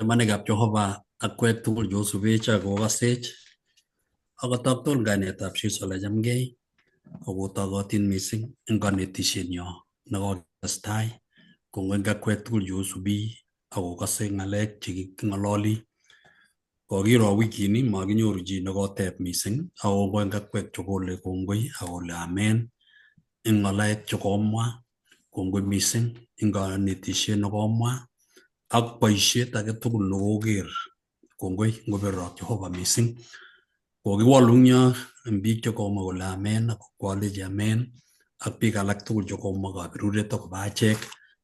Chamanikab Jehova akwek tugul cheosubech ak kokasech akotok tugul kainetab Jesu olachamgei akotokotin mising eng kanetishenyo nekoketestai kongoi eng akwek tugul cheosubi akokase ng'alek cheking'ololi. Kokiro wikini makinyoru chi nekotep mising ako kongoi eng akwek chekole kongoi akole amen eng ng'alek chekomwa. Kongoi mising eng kanetishet nekomwa ak boishet age tugul nekoker. Kongoi ngoberurok Jehova mising. Kokiwolu eng yo eng biik chekomwa kole amen ak kwalechi amen ak biik alak tugul chekomwa kaberuret akobo achek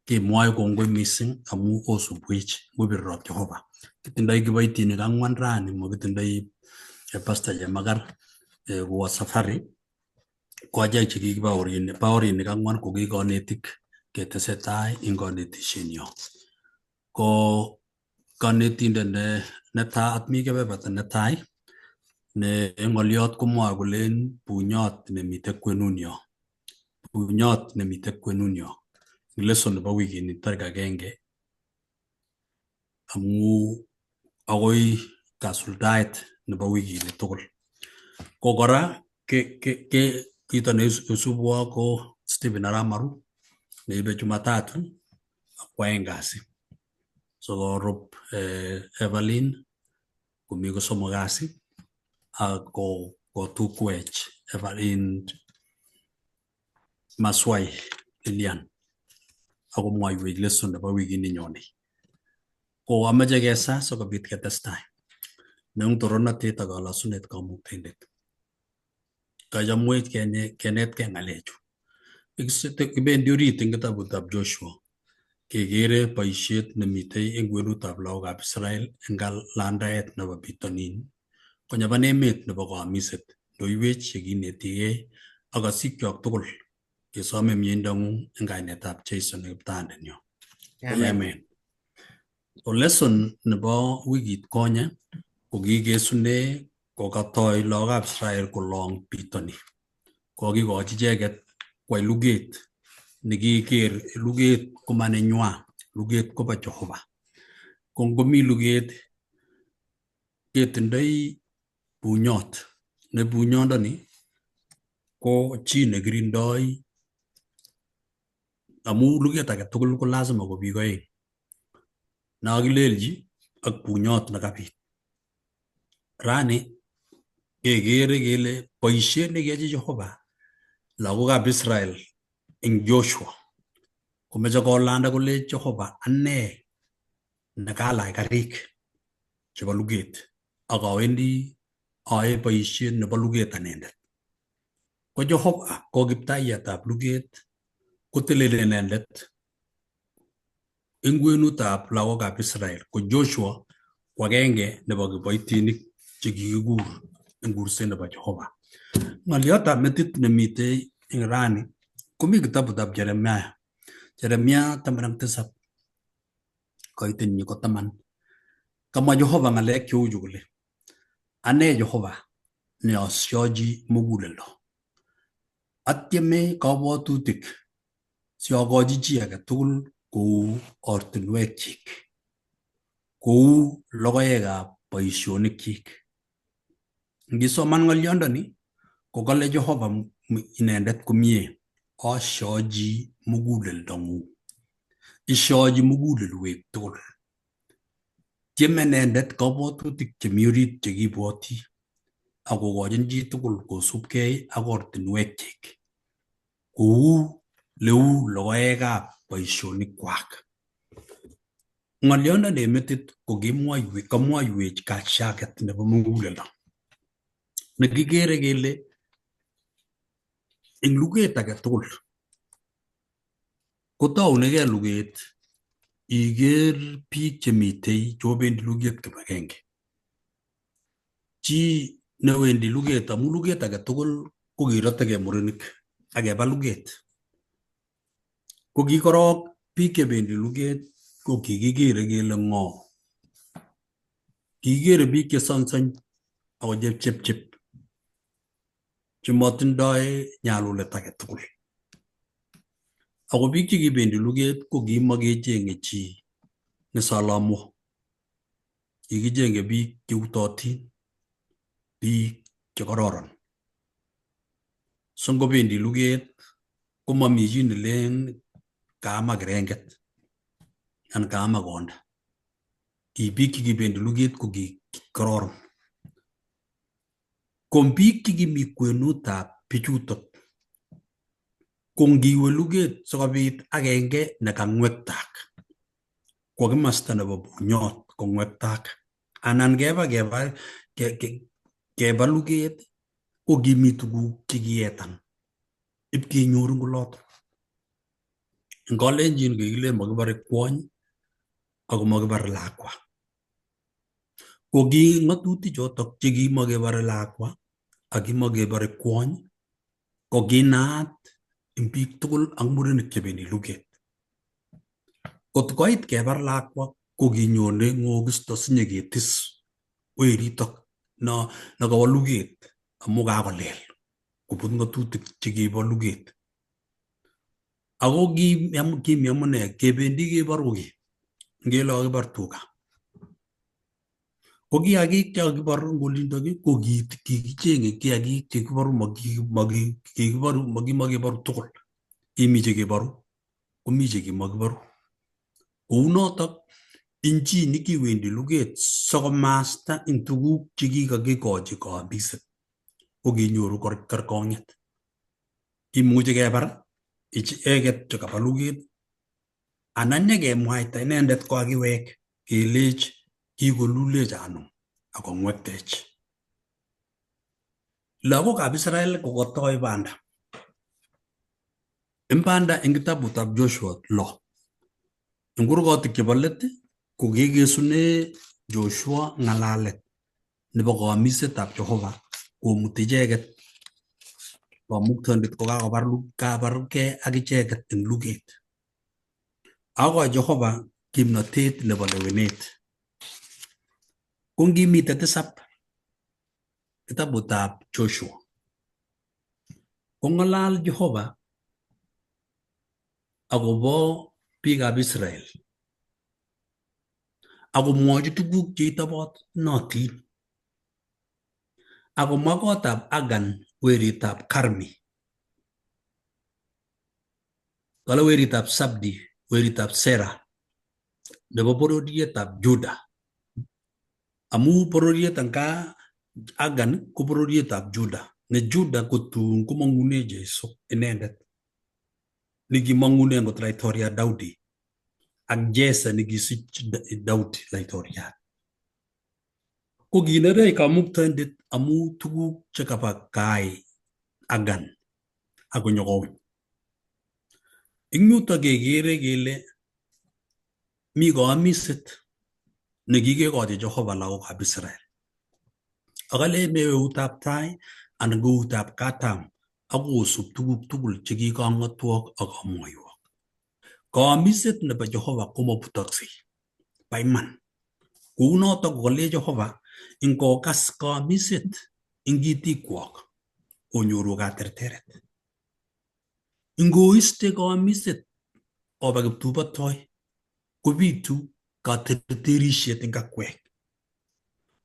kemwoe kongoi mising amu osubwech ngoberurok Jehova. Kitindoi kiboitinik ang'wan rani, makitindoi Pastor Chemakar kowo safari ko achek chekikibaorinik baorinik ang'wan ko ki konetik ketesetai eng kanetishenyo. Ko kanetindet ne netai mi kebeberta netai ne ng'oliot komwoe kolen bunyot nemite kwenunyo, bunyot nemite kwenunyo. Lesson nebo wikini tarik 1 amu akoi kasuldaet nebo wikini tugul. Ko kora ke, ke, ke kito neisubwo ko Stephen Aramaru neibe Jumatatu ak kwaeng kasi. So korub Evelyn komi kosomok kasi ak kotukwech Evelyn Maswai Lilian akomwoiwech lesson nebo wikini nyone. Ko amoche kesa sikobit ketestai. Neung toronatet ak kalosunet kamuktaindet. Kachomwech kenetkei ng'alechu. Kibendi orit eng kitabutab Joshua kekere boisiet nemitei eng kwenutab lagokab Israel eng kalandaet nebo bitonin konyapan emet nebo koamiset ndoiwech chekinetigei ak kasikyok tugul kesome mieindong'ung eng kainetab Jesu ne kiptayandenyo. Amen. So lesson nebo wikit konye ko kikesune kokatoi lagokab Israel kolong bitoni. Kokikochi icheket kwai luget nekiker luget komanenywa, luget kobo Jehova. Ko ngomi luget ketindoi bunyot ne bunyondoni ko chi nekirindoi amu luget age tugul ko lazima ko biik oeng nekakilelchi ak bunyot nekabit. Rani kekere kele boisiet nekiyochi Jehova lagokab Israel eng Joshua komeche kolanda kole Jehova ane nekalach karik chebo luget ak awendi aae boisiet nebo luget anendet. Ko Jehova ko kiptaiyatab luget koteleli inendet eng kwenutab lagokab Israel ko Joshua ko agenge nebo kiboitinik chekikikur eng kurset nebo Jehova. Ng'oliotab metit nemitei eng rani komi kitabutab Jeremiah. Jeremiah 17 koitenyi ko 10. Kamwa Jehova ng'alek cheuchu kole ane Jehova ne asyochi muguleldo. Atyeme kabwatutik si akochi chi age tugul kou ortinwekchik, kou logoekab boisionikchik. Ngisoman ng'olyondoni ko kale Jehova inendet komie, asyochi muguleldong'ung. Isyochi mugulelwek tugul. Tyeme inendet kabwatutik chemi orit chekibwoti ak kokochin chitugul kosubkei ak ortinwekchik kou leu logoekab boisionikwak. Ng'olyondoni en metit ko kamwoiwech kashaket nebo muguleldo nekikere kele eng luget age tugul kotounegei luget iker biik chemitei chobendi luget kibagenge. Chi newendi luget amu luget age tugul ko kirotekei murenik ak keba luget. Ko ki korok biik chebendi luget ko kikikere kele ng'o. Kikikere biik chesonsony ako chepchepchep chemotindoi nyalulet age tugul. Ako biik chekibendi luget ko kimokecheng'e chi ne solomwo. Kikichenge biik cheutotin, biik chekororon. So ngobendi luget komomi chi nelen kaama kerenget anan kaama konda. Ki biik chekibendi luget ko kikororon. Ko biik chekimi kwenutab bichutok ko ngiwe luget sikobit agenge nekangwektak kwo kimasta nebo bunyot kongwektak anan keba keba keba luget ko kimi tuguk chekietan ipkenyoru eng oloto. Eng kalenjin kikilen makibare kwony ako makibare lakwa. Ko ki ng'atutik chotok chekimakebare lakwa ak kimakebare kwony ko kinaat eng biik tugul ak murenik chebendi luget. Kot koit kebar lakwa ko kinyone ng'okisto sinyeketis weritok no nekawo luget amu kakolel kobut ng'atutik chekibo luget. Ako kimi amune kebendi keboru kiy ngele kakibar tuga. Ko kiagik chekakibar eng olindok ko kikicheng'e kiagik chekiboru kikiboru makimakebaru tugul. Kimi chekeboru komi chekimakiboru. Kounotok ing chi nekiwendi luget sokomasta eng tuguk chekikakikochi kaamiset ko kinyoru kerkong'et. Kimuchi kebar icheket chekaba luget anan nyekemwaita inendet kokakiwek kelech kikolulech anum akong'wektech. Lagokab Israel kokatoi banda. Eng banda eng kitabutab Joshua lo. Eng kurgotik chebo let ko kikesune Joshua ng'alalet nebo kaamisetab Jehova komuti icheket kamuktaindet kokakobarkei ak icheket eng luget. Akoi Jehova kimnatet nebo lewenet. Ko ngimite tisap kitabutab Joshua kong'alal Jehova akobo biikab Israel akomwochi tuguk cheitobonotin akomwa kotab Agan weritab Karmi kale weritab Sabdi weritab Sera nebo bororietab Juda amu bororiet anga Agan ko bororietab Juda ne Juda ko tun komong'une Jesu inendet nekimong'une ngot laitoriat Daudi ak Jesse nekisich Daudi laitoriat. Ko kinerech kamuktaindet amu tuguk chekaba kai Agan akonyokouny. Eng yuto kekere kele mi kaamiset nekikekochi Jehova lagokab Israel. Akale mewe eutab tai anan ko eutab katam akosub tuguk tugul chekikang'atwok ak amwoiwok. Kaamiset nebo Jehova komabutoksei, ba iman. Kounotok kokale Jehova ingokas kaamiset eng itikwok onyoru katerteret. Ingoiste kaamiset oba kiptubotoi kobitu katerterisiet eng akwek.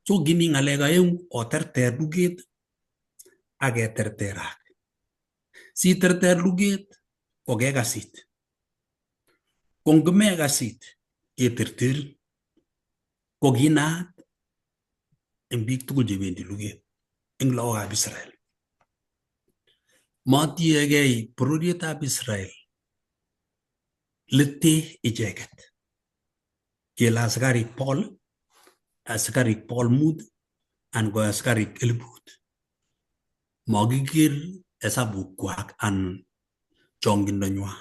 So kimi ng'alek aeng'u oterter luget ak keterterak. Siterter luget ko kekasit. Ko ngimekasit keterterin. Ko kinaat eng biik tugul chebendi luget eng lagokab Israel. Matiegei bororietab Israel lete icheket. Kele asikarik 100, asikarik 500 anan ko asikarik 1000. Makiker hesabukwak anan chongindonywa.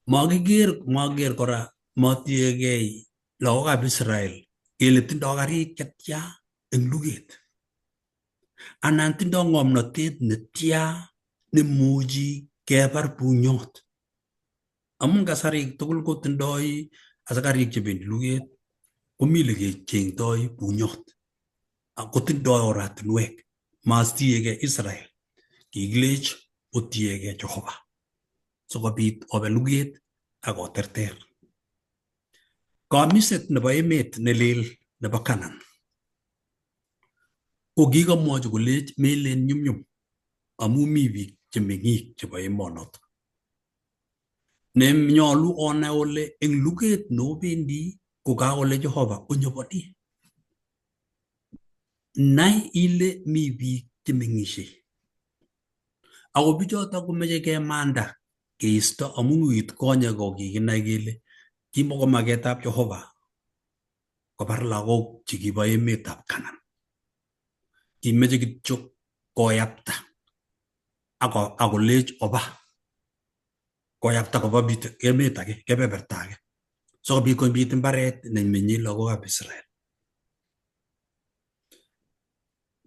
Makiker maker kora matiegei lagokab Israel kele tindoi karik chetya eng luget anan tindoi ng'omnotet netya nemuchi kebar bunyot. Amun kasarik tugul kotindoi asikarik chebendi luget komi lekechengtoi bunyot kotindoi oratinwek matiegei Israel kikilech otiegei Jehova sikobit obe luget ak oterter. Kaamiset nebo emet nelel nebo Canaan. Ko kikamwochi kolech melen nyumnyum amu mi biik che meng'ik chebo emonoto. Ne nyolu onai ole eng luget nobendi ko kakole Jehova onyoboni. Nai ile mi biik chemeng'ishei. Ako bichoto komeche kemanda keisto amu wikit konye ko kikinai kele kimoko maketab Jehova kobar lagok chekibo emetab Canaan. Kimeche kityo koyapta akolech oba koyapta koba emet age, kebeberta age sikobit kobit mbaret nemenye lagokab Israel.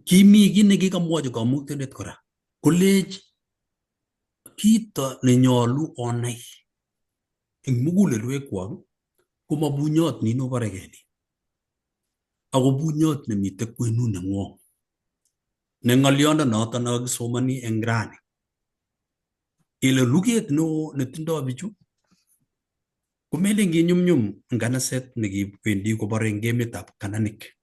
Kimi kiy nekikamwochi kamuktaindet kora kolech kito nenyolu onai eng mugulelwekwok komo bunyot nin oborekei ni ako bunyot nemite kwenut neng'wong. Ne ng'oliondo noto nekakisomoni eng rani kele luget neo netindoi bichu komelen kinyumnyum nganaset nekiwendi kobore eng emetab Kananik.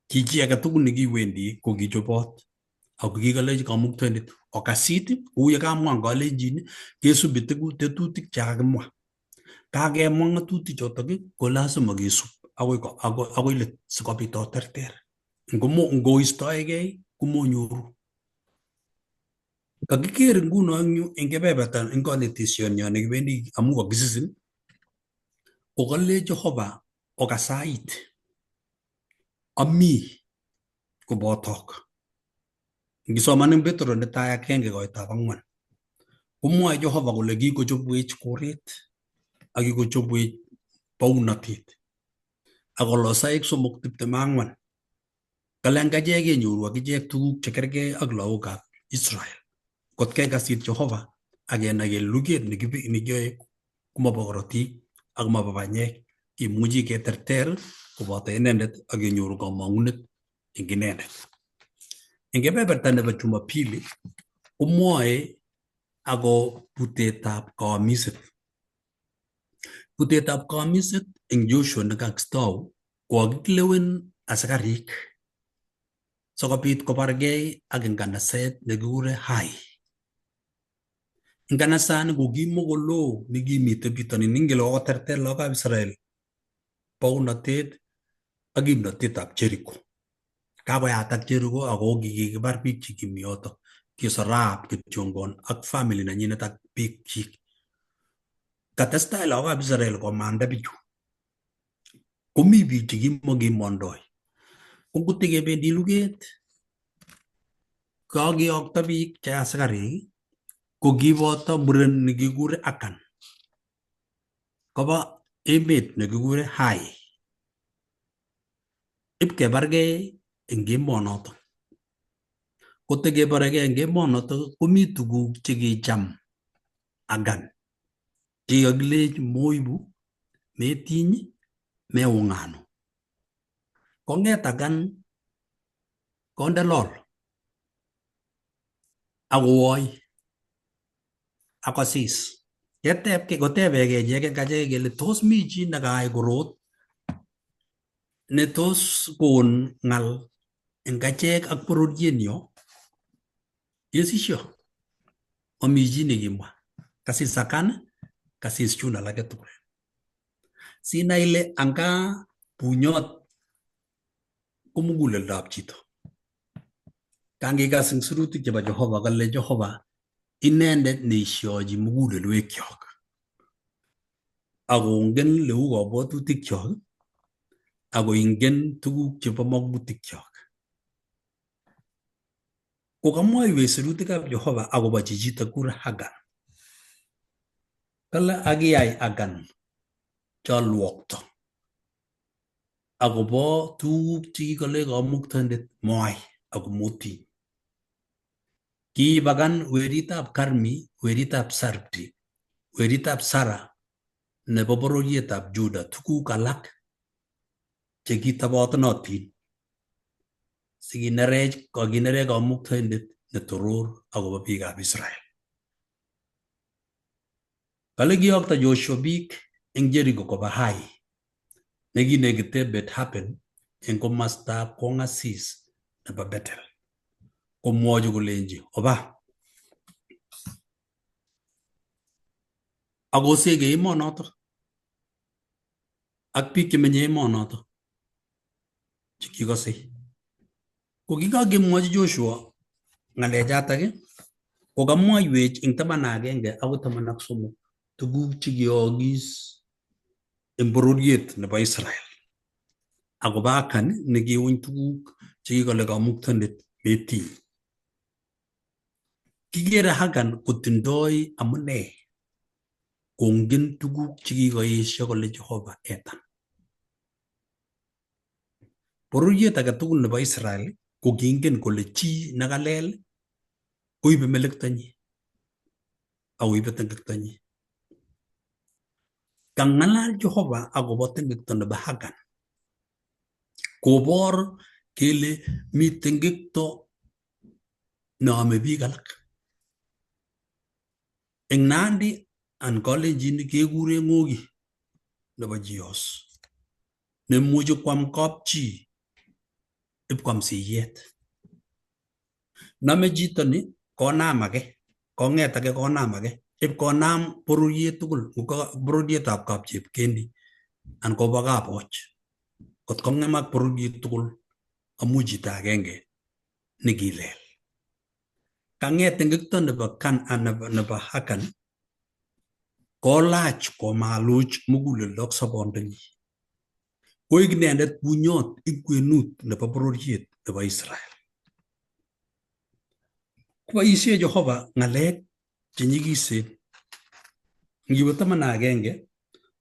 Ki chi age tugul nekiwendi ko kichobot ako kikalechi kamuktaindet okasit kou ye kamwa eng kalenjin kesubi tetutik che kakimwa. Kakemwa ng'atutik chotok ko lazima kisub akoi let sikobit oterter. Ngoistoegei komonyoru. Kakiker nguno eng yu eng kebeberta eng kanetishenyo nekibendi amu kakisisin ko kale Jehova okasait ami kobotok. Ngisoman eng Petro netai 1:4 komwoe Jehova kole kikochobwech koret ak kikochobwech bounotet. Ak Kolosaik 3:24 kale eng achek kenyoru akichek tuguk chekergei ak lagokab Israel. Kot kekasit Jehova ak kenai kele luget nekiyoe komobo korotik ak mobo banyek, kimuchi keterter koboto inendet ak kenyoru kamang'unet eng inendet. Eng kebeberta nebo Jumapili komwoe ako butetab kaamiset. Butetab kaamiset eng Joshua nekakistou ko kakilewen asikarik sikobit kobargei ak nganaset nekikure Hai. Nganasani ko kimokolo nekimite bitonin ingen kele kokoterter lagokab Israel bounotet ak kimnotetab Jericho. Kakoyatak Jericho ako kikibar biik chekimi yotok. Kisor Rahab kityongon ak family nenyinet ak biik chik. Katestai lagokab Israel komanda bichu. Komi biik chekimokimondoi. Ko ngotikebendi luget kakiyokto biik che asikarik ko kiboto muren nekikure Akan. Koba emet nekikure Hai. Ipkebargei eng emonoto. Kotekebaregei eng emonoto komi tuguk chekicham Akan. Kikakilech moibu, metiny, meung'anu. Kong'et Akan konde lol akowoi akosis. Keteb kotebegei icheket kachek kele tos mi chi nekayai korot ne tos kon ng'al eng achek ak bororienyo? Kesisyo. Mami chi nekimwa. Kasis Akan, kasis chun alake tugul. Sinai ile anga bunyot ko muguleldab chito. Kangikas eng sirutik chebo Jehova kale Jehova inendet neisyochi mugulelwekyok. Akongen leu kabwatutikyok ako ingen tuguk chebo magutikyok. Ko kamwoiwech sirutikab Jehova akobo chichito kikure Hagan. Kale akiyai Akan cholwokto akobo tuguk chekikole kamuktaindet moai ako motiny. Kiib Akan weritab Karmi, weritab Sardi, weritab Sara nebo bororietab Juda tuguk alak chekitabotunotin sikinerech kakinerech kamuktaindet netoror akobo biikab Israel. Kale kiyokto Joshua biik eng Jericho koba Hai. Nekinekite Beth-Aven eng komostab kong'asis nebo Bethel. Komwochi kolenji oba akoseke emonoto ak biik chemenye emonoto chekikosei. Ko kikakemwochi Joshua ng'alechatak kokamwoiwech eng 11 akoi 13 tuguk chekiyookis eng bororiet nebo Israel akobo Akan nekiuny tuguk chekikale kamuktaindet metiny. Kikere Akan kotindoi amune kongen tuguk chekikoesho kole Jehova etan. Bororiet age tugul nebo Israel ko kingen kole chi nekalel koibe melektonyi akoibe tengektonyi. Kang'alal Jehova akobo tengekto nebo Akan kobor kele mi tengekto neome biik alak. Eng Nandi an Kalenjin kekure ng'oki nebo Chios nemuchi kwam kapchi ipkwam siyet. Nome chito ni konam age, kong'et age konam age, ipkonam bororiet tugul, bororietab kapchepkendi an kobo kapoch. Kot kong'emak bororiet tugul amu chito agenge nekilel. Kang'et tengekto nebo kan nebo Akan kolach komaluch muguleldo ak sobondonyi. Koik inendet bunyot eng kwenut nebo bororiet nebo Israel. Koboisie Jehova ng'alek chenyigisen. Ngiwe 11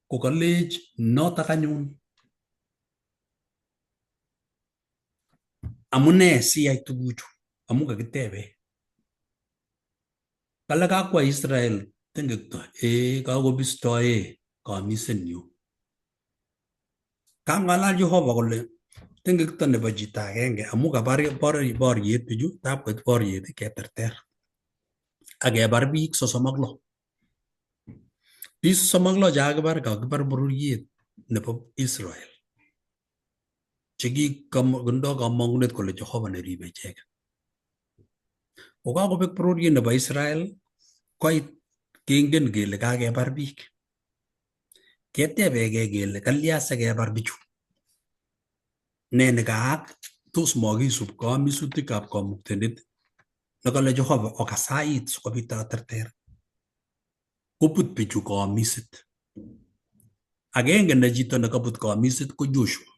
kokalech notok anyun amune siyai tuguchu amu kakitebe. Kale kakwa Israel tengekto kakobistoe kamisenyu. Kang'alal Jehova kole tengekto nebo chito agenge amu kabar boriet bichu tab koit boriet keterter ak kebar biik 36. Biik 36 chekakibar kakibar bororiet nebo Israel chekikondoo kamang'unet kole Jehova neribe icheket. Kokakobek bororiet nebo Israel koit kengen kele kakebar biik. Ketebekee kele kalya sikebar bichu. Ne nekaak tos makisub kamisutikab kamuktaindet nekale Jehova okasait sikobit aterter. Kobut bichu kamisit. Agenge ne chito nekabut kamisit ko Joshua.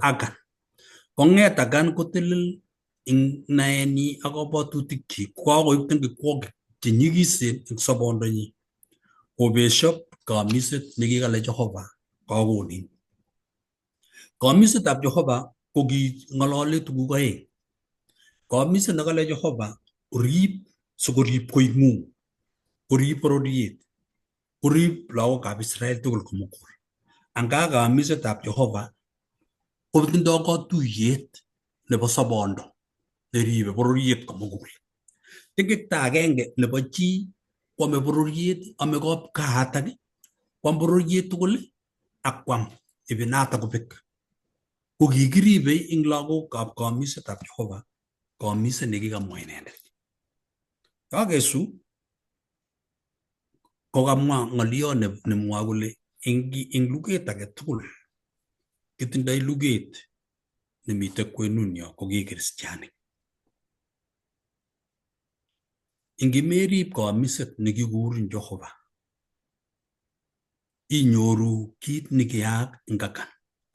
Akan. Kong'et Akan kotelel eng naenyi ak kabwatutikchi kokakoib tengekwoki chenyigisen eng sobondonyi kobesho kamiset nekikale Jehova kakonin. Kamisetab Jehova ko king'olole tuguk aeng. Kamiset nekale Jehova rib sikorib koing'ung, korib bororiet, korib lagokab Israel tugul komugul. Anga kamisetab Jehova kotindoi katuyet nebo sobondo neribe bororiet komugul. Tengekto agenge nebo chi kwame bororiet, ame kaatak, kwam bororiet tugul ak kwam ibinata kobek. Ko kikiribe eng lagokab kamisetab Jehova kamiset nekikamwa inendet. Kakesu kokamwa ng'olio nemwoe kole eng luget age tugul kitindoi luget nemite kwenunyo ko ki kristianik. Ingimerib kamiset nekikurin Jehova inyoru kit nekiyaak eng Akan.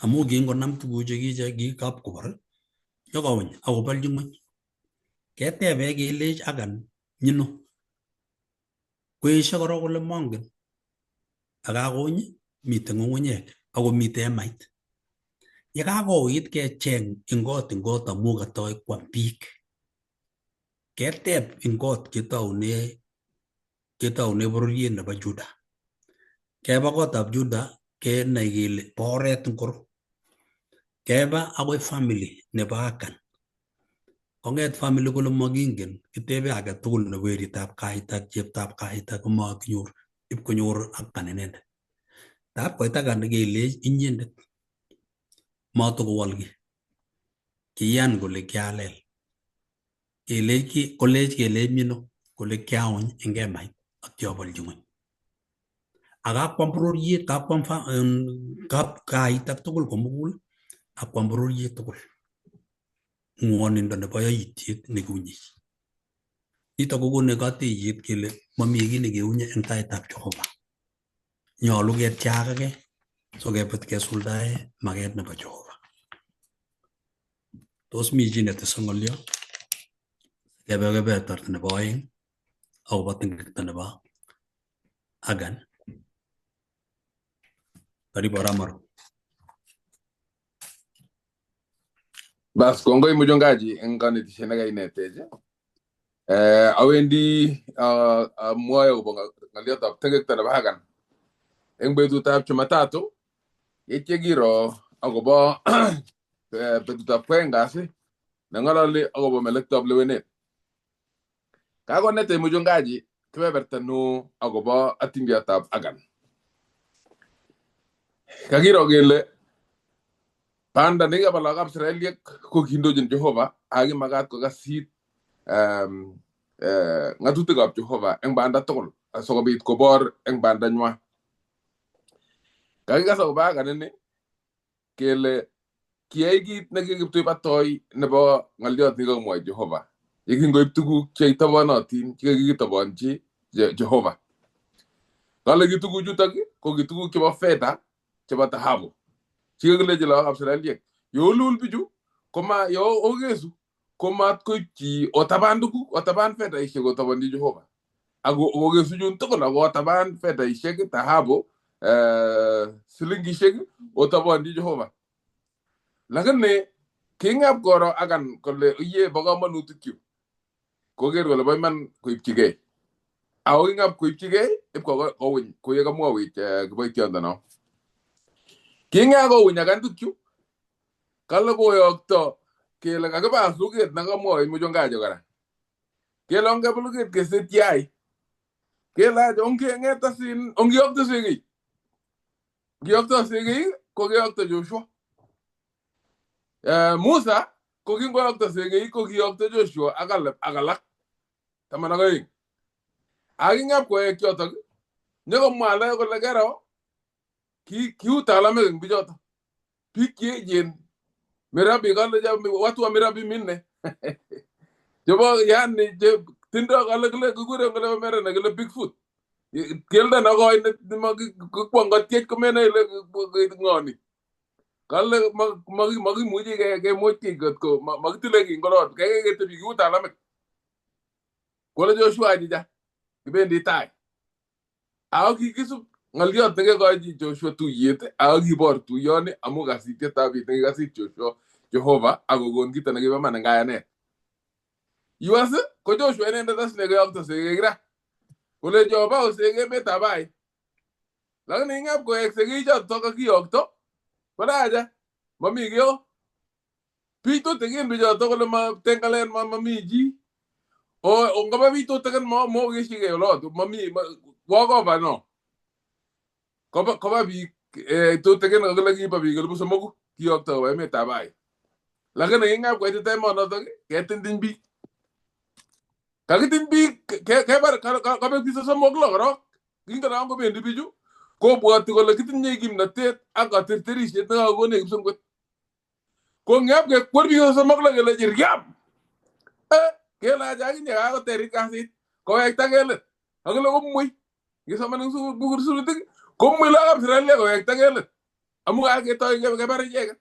Amu kingonam tuguchu kikapkobor nyokouny akobolchi ng'weny. Ketebe kelech Akan nyino. Koesho korok kole mongen. Akakouny mitei ng'ung'unyek akomite emait. Yekakouit kecheng eng kot amu katoi kwam biik. Keteb eng kot ketoune bororiet nebo Juda. Keba kotab Juda kenai kele bo oret ngoro. Keba akoi family nebo Akan. Kong'et family kole makingen kitebe age tugul ne weritab kaita ak cheptab kaita komakinyor ipkonyor Akan inendet. Tap koit Akan kelech inyendet matokowol kiy. Kiyan kole kialel. Kelech ki kolech kelech mino kole kiauny eng hemait ak kiabolchi ng'weny. Ak kakwam bororiet, kakwam kait ak tugul komugul, akwam bororiet tugul. Ng'wonindo nebo yaitiet nekiunye. Nitok kokonech katiiyet kele mami kiy nekeunye eng taitab Jehova. Nyolu ketyakake sikobit kesuldae maket nebo Jehova. Tos mi chi netese ng'olyo? Kebe kebeberta nebo oeng akobo tingekto nebo Agan. Karibu Aramaru. Bas, kongoi mchungaji eng kanetishet nekainetech. Awendi amwoe akobo ng'olyotab tekekto nebo Hagan eng betutab Jumatatu yeityo kiro akobo betutab kwoeng kasi neng'ololi akobo melektoab lewenet. Kakonetech mchungaji kebeberta neo akobo atindiotab Hagan. Kakiro kele banda nekikaba lagokab Israeliek ko kindochin Jehova ak kimakat kokasit ng'atutikab Jehova eng banda tugul asikobit kobor eng bandanywa. Kakikas akobo Hagan ini kele kiyai kit nekikiptuibatoi nebo ng'oliot nekikimwoi Jehova yekingoib tuguk cheitobonotin chekikitobonchi Jehova. Kale ki tuguchutok ko ki tuguk chebo fedha chebo dhahabu chikakilechi lagokab Israeliek yolul bichu koma yo okesu komat koib chi otaban tuguk otaban fedhaishek otobonchi Jehova ak okesu chun tugul ak otaban fedhaishek dhahabu silingishek otobonchi Jehova. Lakini king'ab koro Akan kole iye bo komonutik chu koker kole bo iman koipchigei. Ako king'ab koipchigei ip kowiny kou yekamwowech kiboitiondono. King'ab kowiny Akan tukchu kale koyokto kele kakiba luget nekamwowech mchungaji kora. Kele ongebe luget kesetyi Ai. Kele acha ongeng'et asin ongiyokto sigik. Ngiyokto sigik ko keyokto Joshua. Musa ko kingoyokto sigik ko kiyokto Joshua ak Caleb ak alak 12. Ak king'ab koek chotok nyokomwa alak kole kero kiu talamek eng bichotok. Biik cheechen mirabi kale watu wa mirabi minne. Chebo yani che tindo kale kile kikure kole mere kile Bigfoot. Keldo nekoi nekikwong kotyech komenai ile ng'o ni. Kale makimuchi kemwoch kiy kotko makitile kiy ngolot kaikai ketebi kiu talamek. Kole Joshua achicha kibendi tai. Ako kikisub ng'oliot nekikochi Joshua tuyet ako kibor tuyoni amu kasitietab bik nekikasit Joshua Jehova akokon kito nekibo iman eng kayanet. Iwas ko Joshua inendet as nekiyokto sekek ra. Kole oba osek emetab Ai. Lakini ing'ab koek sekichoto kakiyokto konacha mami kio. Biik tutikin bichoto kole tengalen mami chi. O ngaba biik tutikin mokeshikei olot mami walk over no. Koba biik tutikin kakile kiba biik 3,000 kiyokto koba emetab Ai. Lakini ing'ab koitita emonotok ketintiny biik. Kakitiny biik kebar kabek biik 36 korok. Kingen kobendi bichu kobwoti kole kitinye kimnotet ak katerterisiet nekakokonech kipsongwet. Ko ng'ab kekwer biik 36 kele riam. Kelach akinye kakoterit kasit kowekta let. Akile komwei. Ngisoman eng bukurutik komwei lagokab Israelia kowekta let. Amu kaketoi kebar icheket.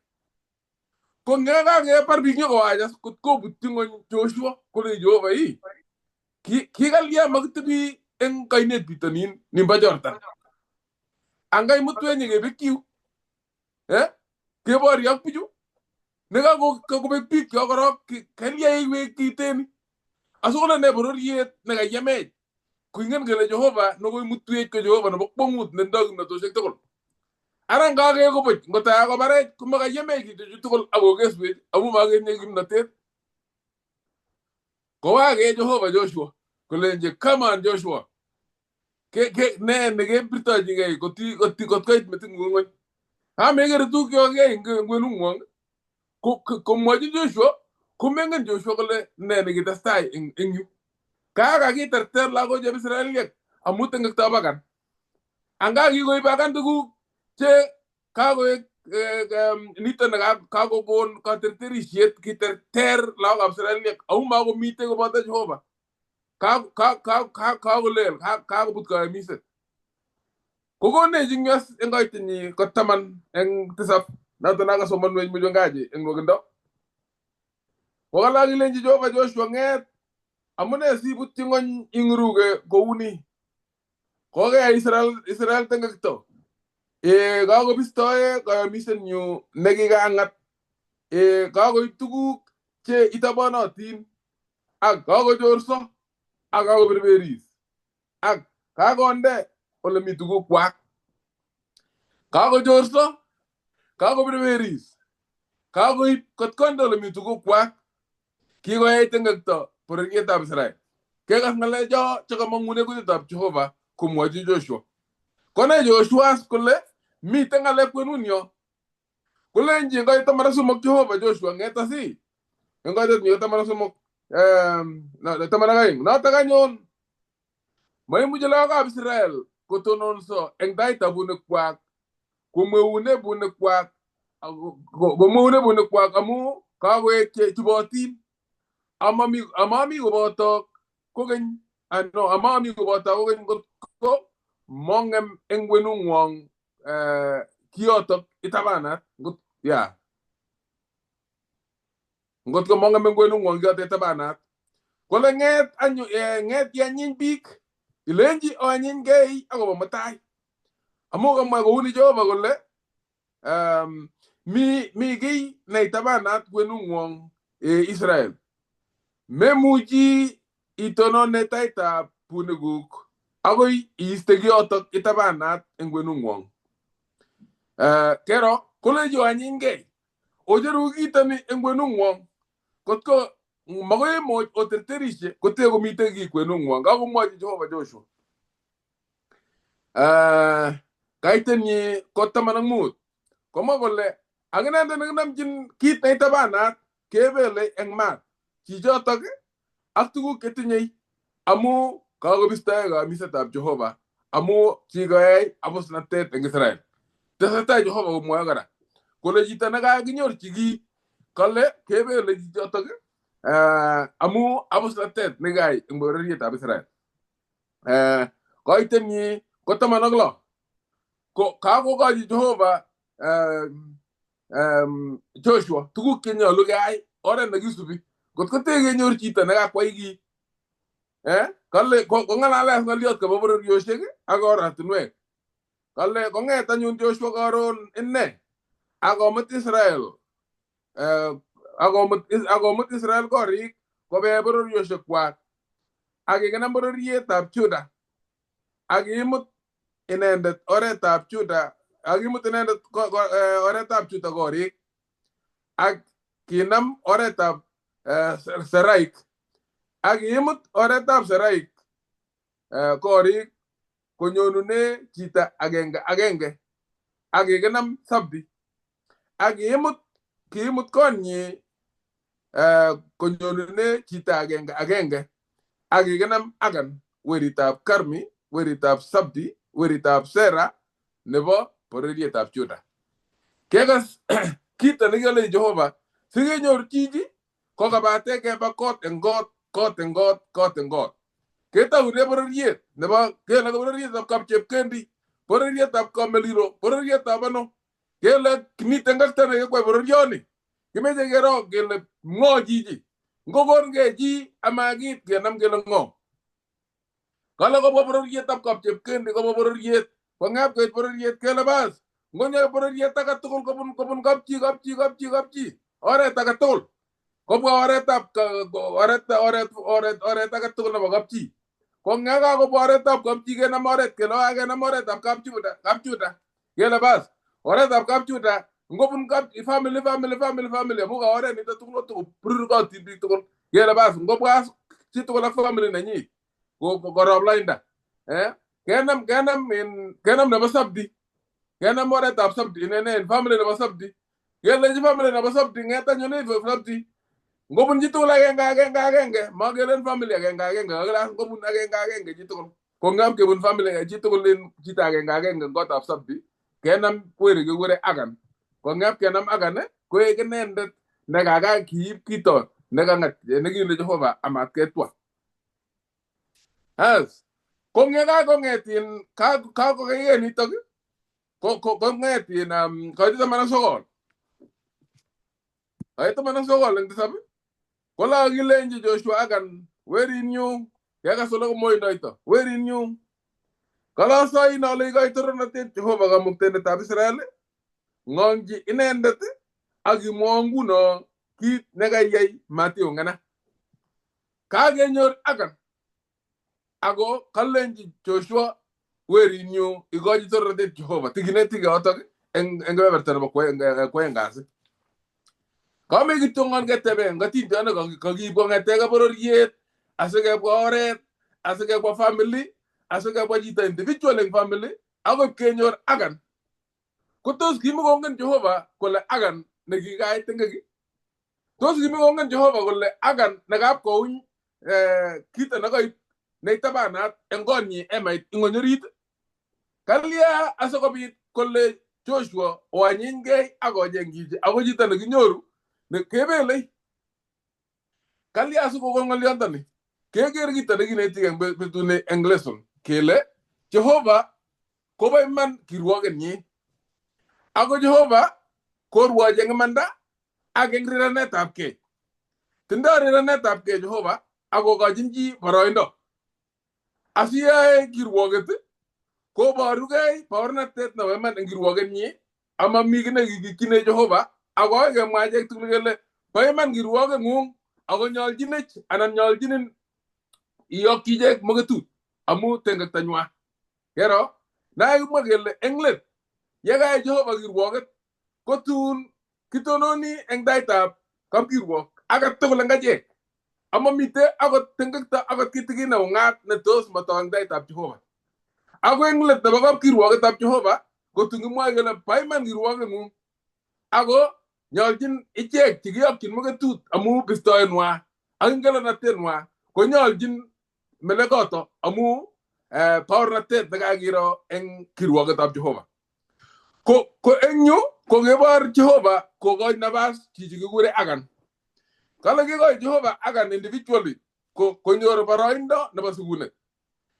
Ko ng'ekakebar biik nyokowach as kot kobutyi ng'ony Joshua kole Jehova ii. Kikalya makitebi eng kainet bitonin nimbo Jordan. Angai mutwech nyekebekyiu. Keboryo ak bichu. Nekakobek biik kyok korok kalya iwek kiteni. Asikole ne bororiet nekayemech. Koingen kele Jehova nekoimutwech ko Jehova nebo kwongut netindoi kimnotosiek tugul. Ara ngakekubuch ngotaya kobarech komakayemech kitechu tugul ak kokeswech amu maketinye kimnotet. Kowake Jehova Joshua kolenji come on Joshua. Ke ne nekebirtochigei koti koti kot koit meting'ung ng'weny. Amekere tuguk chekokiyai eng kwenung'wong komwochi Joshua komengen Joshua kole ne nekitestai eng yu. Kakakiterter lagok chebo Israeliek amu tengektab Akan. Anga kikoib Akan tuguk che kakoek nito ne kakokon katerterisiet kiterter lagokab Israeliek amu makomitei koboto Jehova. Kakolel kakobut kayamiset. Kokonech eng yu eng koitenyi ko 17 noto nakasomanwech mchungaji eng nwokindo. Kokalak kilenji Jehova Joshua ng'et amune sibutyi ng'ony ing'uruke kouni. Kokeyai Israel tengekto. Kakobistoe kayamisenyu nekikang'at. Kakoib tuguk che itobonotin ak kakochorso ak kakoberberis ak kakonde olemi tugukwak. Kakochorso, kakoberberis, kakoib kot konde olemi tugukwak. Kikoyai tengekto bororietab Israel. Kekas ng'alecho chekamong'une kutitab Jehova komwochi Joshua. Konai Joshua kole miten ng'alek kwenunyo. Kolenji eng koit 13 Jehova Joshua ng'et asi. Eng koitet nyi 13 12. Notok anyun maimuchi lagokab Israel kotononso eng taitab bunekwak komweune bunekwak amu kakoek che chubotin amami koboto kokeny ano amami koboto kokeny kotko mong'em eng kwenung'wong kiotok itabanat ngot ya ngotko mong'em eng kwenung'wong kiotok itabanat kole ng'et anyu ng'et ianyiny biik ilenji oanyinkei akobo mutai amu kamwa kouni Jehova kole mi kiy neitabanat kwenung'wong Israel. Memuchi itonone taitab bunikuk akoi iiste kiotok itabanat eng kwenung'wong. Kero kolechi oanyinkei ocheru kitoni eng kwenung'wong kotko makoi imuch oterterishe kote komitei kiy kwenung'wong. Kakomwochi Jehova Joshua. Kaitenyi ko 15 komwa kole ak inendet nekinamchin kit neitabanat kebele eng maat chichotok ak tuguk chetinyei amu kakobistoe kayamisetab Jehova amu kikoyai abusnatet eng Israel. Tesetai Jehova komwoe kora kole chito nekakinyorchi kiy kole kebele chichotok amu abusnatet nekikayai eng bororietab Israel. Koitenyi ko 16 ko kakokochi Jehova Joshua tuguk chenyolu keyai oret nekisubi kot ko tekenyor chito nekakwai kiy kale kong'alale ng'oliot kobo bororiosiek ak oratinwek. Kale kong'et anyun Joshua karon ine akomut Israel akomut Israel korik kobe bororiosiekwak ak kikinam bororietab Juda ak kimut inendet oretab Juda ak kimut inendet oretab Juda korik ak kinam oretab Seraik ak kimut oretab Seraik korik konyonune chito agenge agenge ak kikinam Sabdi ak kiimut konyi konyonune chito agenge agenge ak kikinam Akan weritab Karmi weritab Sabdi weritab Sera nebo bororietab Juda. Kekas kito nekikole Jehova sikenyor chichi kokabate keba kot eng kot kot eng kot kot eng kot. Ketoune bororiet nebo kele bororietab Kapchepkendi, bororietab Kameliro, bororietab ano. Kele miten ngakta nekikwai bororioni. Kimeche kero kele ng'o chichi. Ngokonkei chi amakit kenam kele ng'o. Kale kobwa bororietab Kapchepkendi kobwa bororiet. Kong'ep koit bororiet kele bas. Ngonyo bororiet age tugul kobun kapchi kapchi kapchi kapchi. Oret age tugul. Kobwa oretab oret oret oret oret age tugul nebo kapchi. Kong'e kakobwa oretab kapchi kenam oret kele kenam oretab kapchuda kapchuda. Kele bas oretab kapchuda ngobun kap family family family family amu ka oret nito tugul tugul brurkotin biik tugul. Kele bas ngobwa chitugul ak family nenyi korob lainda. Kenam kenam in kenam nebo Sabdi. Kenam oretab Sabdi inene family nebo Sabdi. Kelenji family nebo Sabdi ng'et anyun Sabdi. Ngobun chitugul agenge agenge agenge, makelen family agenge agenge, kakilas ngobun agenge agenge chitugul. Ko ngap kebun family chitugul en chito agenge agenge eng kotab Sabdi, kenam kweri kikure Akan. Ko ngap kenam Akan koek inendet nekaka kiib kito nekang'et nekile Jehova amat ketwa. As ko ngekakong'et in kakokeikei nitok kong'et in koit 19. Koit 19 eng 7 kola kilenji Joshua Akan werinyu kekas ole komoindoito werinyu kala asoin ale ikochi torornatet Jehova kamuktaindetab Israel ng'ongji inendet ak imwowo nguno kit nekaiyai matiungana. Kakenyor Akan ako kalenji Joshua werinyu ikochi torornatet Jehova tikinetige yotok eng kebeberta nebo kwoeng kasi. Kame kityongon ketebe ngatindiot ne kakiib kong'ete bororiet asikebwa oret asikebwa family asikebwa chito individual eng family akoi kenyor Akan. Ko tos kimukongen Jehova kole Akan nekikait eng Tos kimukongen Jehova kole Akan nekap kouny kito nekaib neitabanat eng konyi emait ing'ony orit. Kalya asikobit kole Joshua oanyinkei ak ocheng chichi ako chito nekinyoru kebelei. Kalya asikokon ng'olyondoni keker kito nekineti eng betuni eng lesson kele Jehova kobo iman kirwokenyin ako Jehova korwochi eng imanda ak eng rirenetab kei. Tindoi rirenetab kei Jehova ak kokochin chi boroindo. Asiyae kirwoket koborugei baornatet nebo iman eng kirwokenyin amami kiy nekikikyine Jehova ako akoi kemwa achek tugul kele bo iman kirwokeng'ung ako nyoljinech anan nyoljinin iyokyi ichek moketut amu tengektonywa. Kero nakimwa kele eng let yekayai Jehova kirwoket kotun kitononi eng taitab kapkirwok age tugul eng achek amamite akot tengekto akot kitikin neung'at netos matok eng taitab Jehova. Ako eng let nebo kapkirwoketab Jehova kotun kimwoe kele bo iman kirwokeng'ung ako nyoljin ichek chekiyokyin moketut amu bistoenwa ak ingelelnatenwa konyoljin melekoto amu baornatet nekakiro eng kirwoketab Jehova. Ko eng yu kokebor Jehova kokoi nabas chichi kikure Akan. Kale kikoi Jehova Akan individually konyor boroindo nebo sikunet.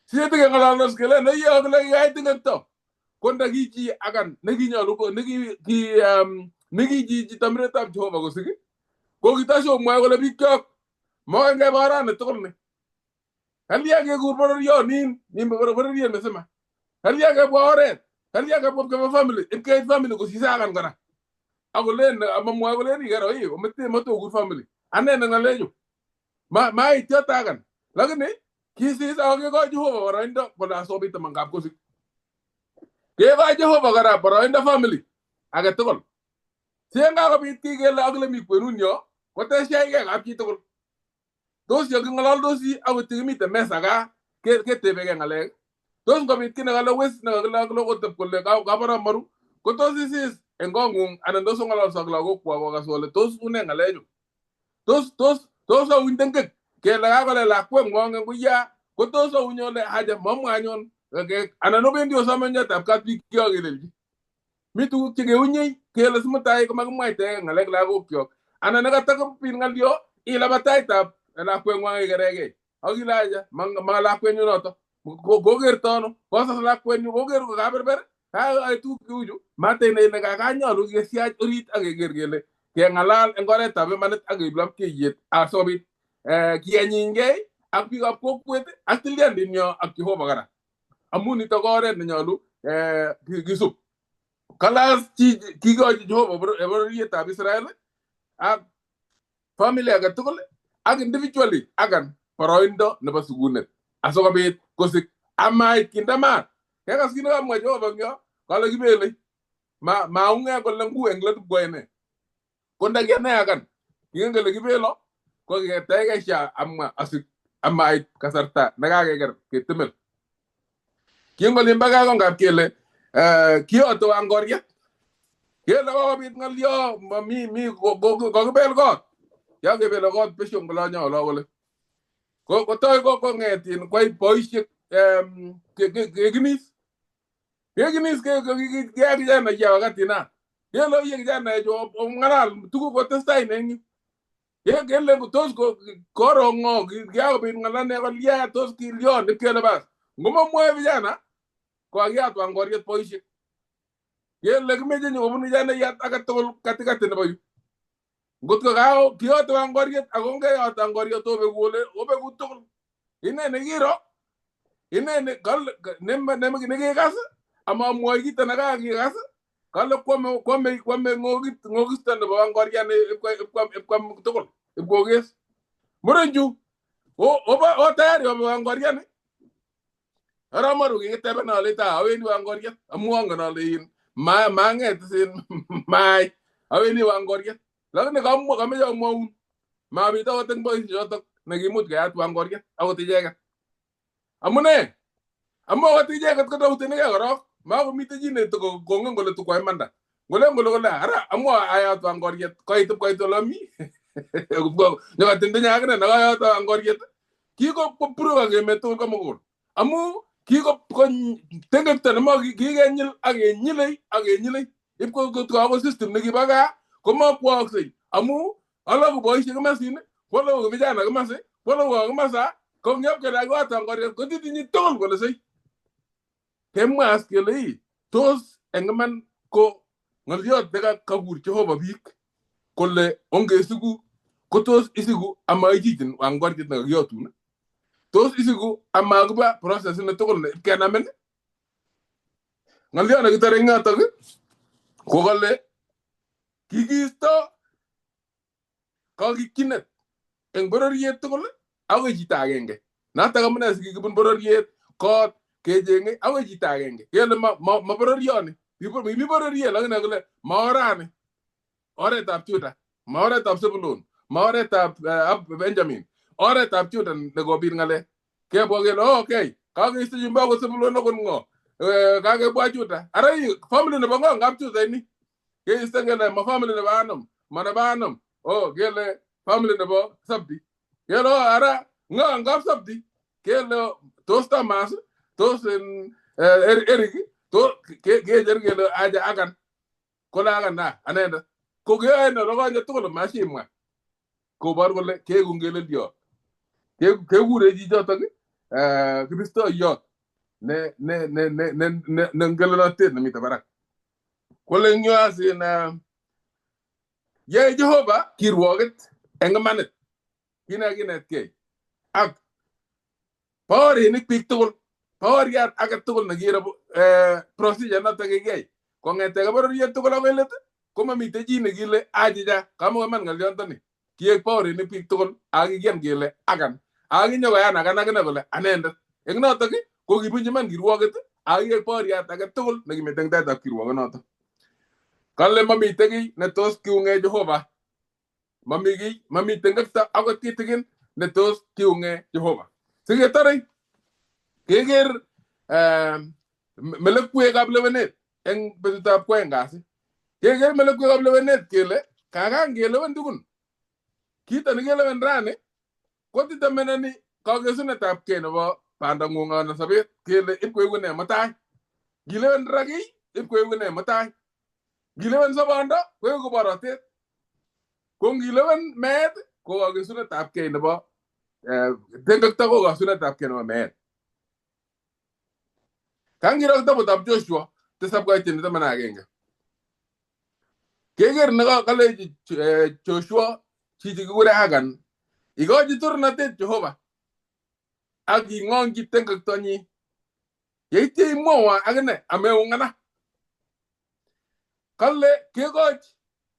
Siyetikeng'ololdos kele neiyo kole kikait tingekto ko nda ki chi Akan nekinyolu neki chichi tamiretab Jehova kosik ko kitashomwoe kole bikyok moken keba orani tugul ni. Kalya kekur bororionin ni bororiet misima. Kalya kebwa oret. Kalya kebwa keba family. Ipkeit family kosise Akan kora. Akolen amamwoe kolen ikero ii omete matokur family. Ane ne ng'alechu. Mait yoto Akan. Lakini kisis ako kekoi Jehova boroindo kole asikobit iman kosik. Kekoi Jehova kora boroindo family age tugul. Si eng kakobit kiy kele akile mi kwenun yo koteshaikei kapchi tugul. Tos yo king'ololdosi akot chekimite mesa gaa ketebekei ng'alek. Tos ngobit kiy nekale wis nekakile akile koteb kole kabara maru ko tos isis eng kong'ung anan tos ong'ololso ak lagokwak okas ole tos une ng'alechu. Tos ouny tengek kele kakole lakweng'wong eng uya ko tos ouny ole aja mamwa anyun anan obendi osome nyoetab kat bikyok kelelchi. Mi tuguk chekeunyei kele simutai komakimwaitae ng'alek lagokyok anan nekatakobit ng'alyo ilabat taitab lakweng'wong ikerekei ak ile aja ma lakwenyu noto kokerto ano kosas lakwenyu koker kokaberber kaayai tuguk cheuchu matenai ile kakanyolu kesiach orit ak keker kele keng'alal eng oretab imanit ak keib lapkeiyet asikobit kianyinkei ak biikab kokwet ak tilyandinyo ak Jehova kora amu nito ko oret nenyolu kisub. Kalas kikochi Jehova bororietab Israel ak family age tugul ak individually Akan boroindo nebo sikunet asikobit kosik amait kinde maat. Kekas kit nekamwa Jehova eng yo kole kibelei maung'e kole ngu eng let ipkoe nee. Ko ndakianai Akan kingen kele kibelo ko ketaikesha amwa asik amait kasarta nekakeker ketemel. Ki eng olimbo gaa ko ngap kele kiyote wangoriet. Kele kokobit ng'olyo mami mi kokibel kot. Ya kebele kot besho ngolonyo olo kole. Ko kotoi ko kong'et in kwai boisiek kekinis. Kekinis ke kijana ya wakati na. Kele iye kijana chu ng'alal tuguk kotestai eng yu. Kele tos koro ng'o kiakobit ng'alane kolya tos kilyon ipkele bas. Ngomamwoe vijana ko kakiyat wangoriet boisiek. Kele kimeche nyokobun kijanaiyat age tugul katikati nebo yu. Ngot ko kiyote wangoriet ako ngeyot wangoriet obeku ole obeku tugul. Ine nekiro ine nekikas amamwoi kito nekakikas kale kwame kwame kwame ng'okit ng'okisto nebo wangoriani ipkwam tugul ipkokes. Murenchu o tayari obe wangoriani. Ara maru kikiteben ale ta awendi wangoriet amu angen ale in mang'et sin mai awendi wangoriet. Lakini kamwa kameche amwaun mabit akot eng boisiechotok nekimuch keyat wangoriet akot icheket. Amune amu akot icheket kodautenigei korok makomite chi nekongen kole tukwa imanda. Ngolen kole kole ara amu ayat wangoriet koit ipkoit ole ami nyokotindinya akine nekayot wangoriet kikoburukok emet tugul komugul amu kiko tengekto nemo kikenyil ak kenyilei ak kenyilei ipko system nekibo gaa komakwooksei amu aloku boisiek komasin kwaloku vijana komasi kwaloku komasa ko ngyop kele wangoriet kotitinyi tugul kole sei. Kemwa as kele ii tos eng iman ko ng'olyot nekakur Jehova biik kole ongesiku ko tos isiku amaicichin wangoriet nekakiyotun. Tos isiku amakiba process ne tugul ne ipkenamin. Ng'olyot nekitore eng yotok ko kole kikiisto kakikyinet eng bororiet tugul akoi chito agenge. Notok amune sikikibun bororiet kot kechenge akoi chito agenge. Kele ma bororioni. Mi bororiet lakini kole ma orani. Oretab Juda, ma oretab Zebulun, ma oretab Benjamin. Oretab Juda nekobit ng'alek. Kebwa kele okay, kakeisto chumbo akot Zebulun akot ng'o. Kakebwa Juda. Ara family nebo ng'o ngap Juda ini. Keisto kele ma family nebo Anum, ma nebo Anum. Oh, kele family nebo Sabdi. Kele ara ng'o ngap Sabdi. Kele tos Tamas, tos Eric, tos kecher kele aja akan. Kole akan na anendet. Ko keyoe no tugul mashimwa. Kobor kole keku ngeleliot. Kekure chichotok kiristoyot ne ne ne ne ne ne ngelelatet nemite barak. Kole eng yu as in yae Jehova kirwoket eng imanit. Kit kinetkei ak baorinik biik tugul baoriat age tugul nekiro procedure notok kikiyai kong'ete bororiet tugul akoi let komamite chi nekile achicha kamukoman ng'olyontoni. Kiek baorinik biik tugul ak kikiyan kele akan ak kinyokoyan akan akine kole anendet. Eng notok ko kibunchi iman kirwoket ak kiek baoriat age tugul nekimiten taitab kirwokonotok. Kale mamite kiy netos kiung'e Jehova. Mami kiy, mamite ngekto akot kitikin netos kiung'e Jehova. Siketore keker melekwekab lewenet eng betutab kwoeng kasi. Keker melekwekab lewenet kele kakan kelewen tugun. Kito nekelewen rani ko determineni kakesunetab kei nebo bandang'ung anan sobet kele ipkoeku nee mutai. Ngilewen ra kiy ipkoeku nee mutai. Ngilewen sobondo koeku borotet. Ko ngilewen meet ko kakesunetab kei nebo tengekto ko kasunetab kei nebo meet. Kangiro kitabutab Joshua tisab koitini 11. Keker nekalechi Joshua chichi kikure Akan ikochi tornatet Jehova ak ing'ongchi tengektonyi. Yeityo imwowo akine ameung'ana. Kale kekoch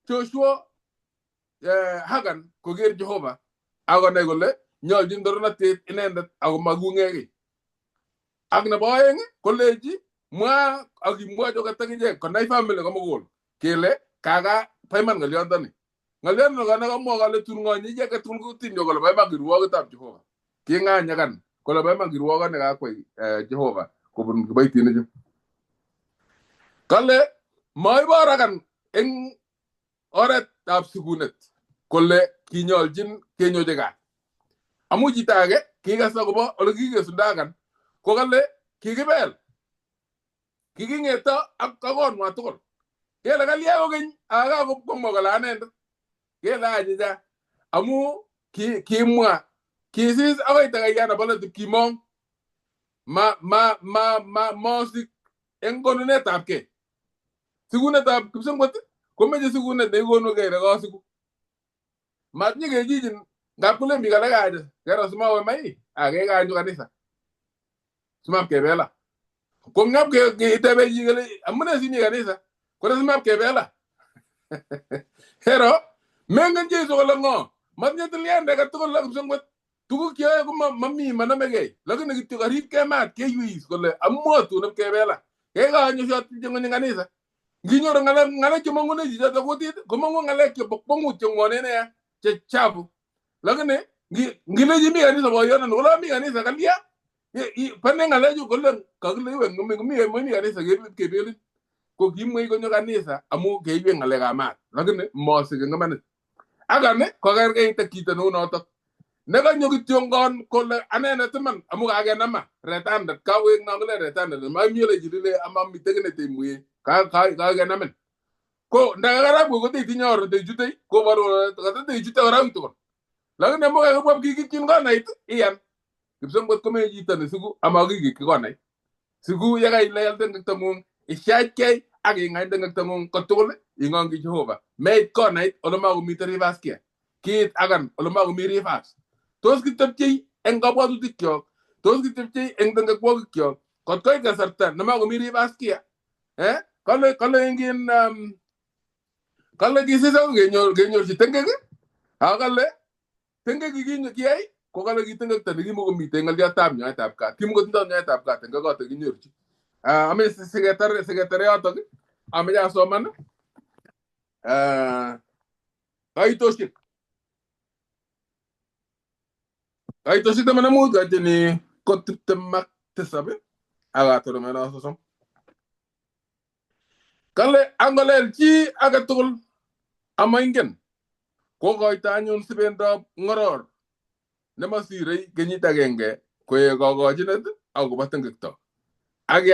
Joshua Hagan koker Jehova akonai kole nyoljin tornatet inendet ako makung'e kiy. Ak nebo oeng kolechi mwa ak imwa choket akichek konai family komugul kele kaka paiman ng'olyontoni. Ng'olyontoni nekamwa kole tun ng'onye chi age tugul kutinyo kole paiman kirwoketab Jehova. King'any Akan kole paiman kirwokoni kakwai Jehova. Kobun kiboitinichu. Kale maibor Akan eng oretab sikunet kole kinyoljin kenyochi kat. Amu chito age kikas akobo ole kikesunda Akan ko kale kikibel. Kiking'eto ak konwa tugul. Kele kalya kokeny aka komwa kole anendet. Kele achicha amu kimwa kisis akoi takaiyan nebo kimong ma ma ma ma mosik eng konunetab kei. Sikunetab kipsengwet komeche sikunet neikonukei nekasiku. Matinye kechichin ngap kolen biik alak aje kero simawe mai akekanyo kanisa simap kebela. Ko ngap itebe chi kele amune simi kanisa kole simap kebela. Hero mengen Jesu kole ng'o matinye tilyand age tugul ak kipsengwet. Tuguk cheyoe ko mami manomegei lakini kityo karibkei maat keywis kole amwa tun ipkebela. Kekanyo siatilche kanisa. Nginyoru ng'alek chemong'une chichoto kutit komong'u ng'alek chebo kwong'ut cheng'wonen nea che chafu. Lakini ngilechi mi kanisa boyononi kole mi kanisa kalya pane ng'alechu kole kakile iwe mi kanisa kebelin. Ko kimwei konyo kanisa amu keiwe ng'alekab maat lakini mosik eng imanit. Akan kokerkeit ak chito neu notok. Nekanyo kityongon kole anendet iman amu kakenama retandet kawek nongile retandet mami ole chilile ama mitei kiy netemwee kakenamin. Ko ndakakarabwe kotetinye or teichutei koboru katateichute kora tugul. Lakini amu kakibwa kikityin konait iyan. Kipsengwet komeche chito nesiku ama kikityi konait. Siku yekailel tengektong'ung ishachkei ak ing'any tengektong'ung kotugul ing'ongyi Jehova. Meit konait ole makomiten reverse gear. Kiit Akan ole makomi reverse. Tos kitepchei eng kabwatutikyok, tos kitepchei eng tengekwokikyok kot koit kasarta nemakomi reverse gear. Kale ingin kale kisis ako kenyorchi tengek ako kale tengek kiyai ko kale kitengekto nekimokomitei ng'oliotab nyoetab kat. Kimokotindoi nyoetab kat eng koto kinyorchi. Ame siketar yotok ameche asoman kaitoshek. Kaitoshek 15 kaitini ko 27 ak atoromeno 30. Kale angolel chi age tugul amaingen kokoito anyun sibendab ng'oror nemasirei kenyit agenge koek kokochinet akobo tengekto. Ak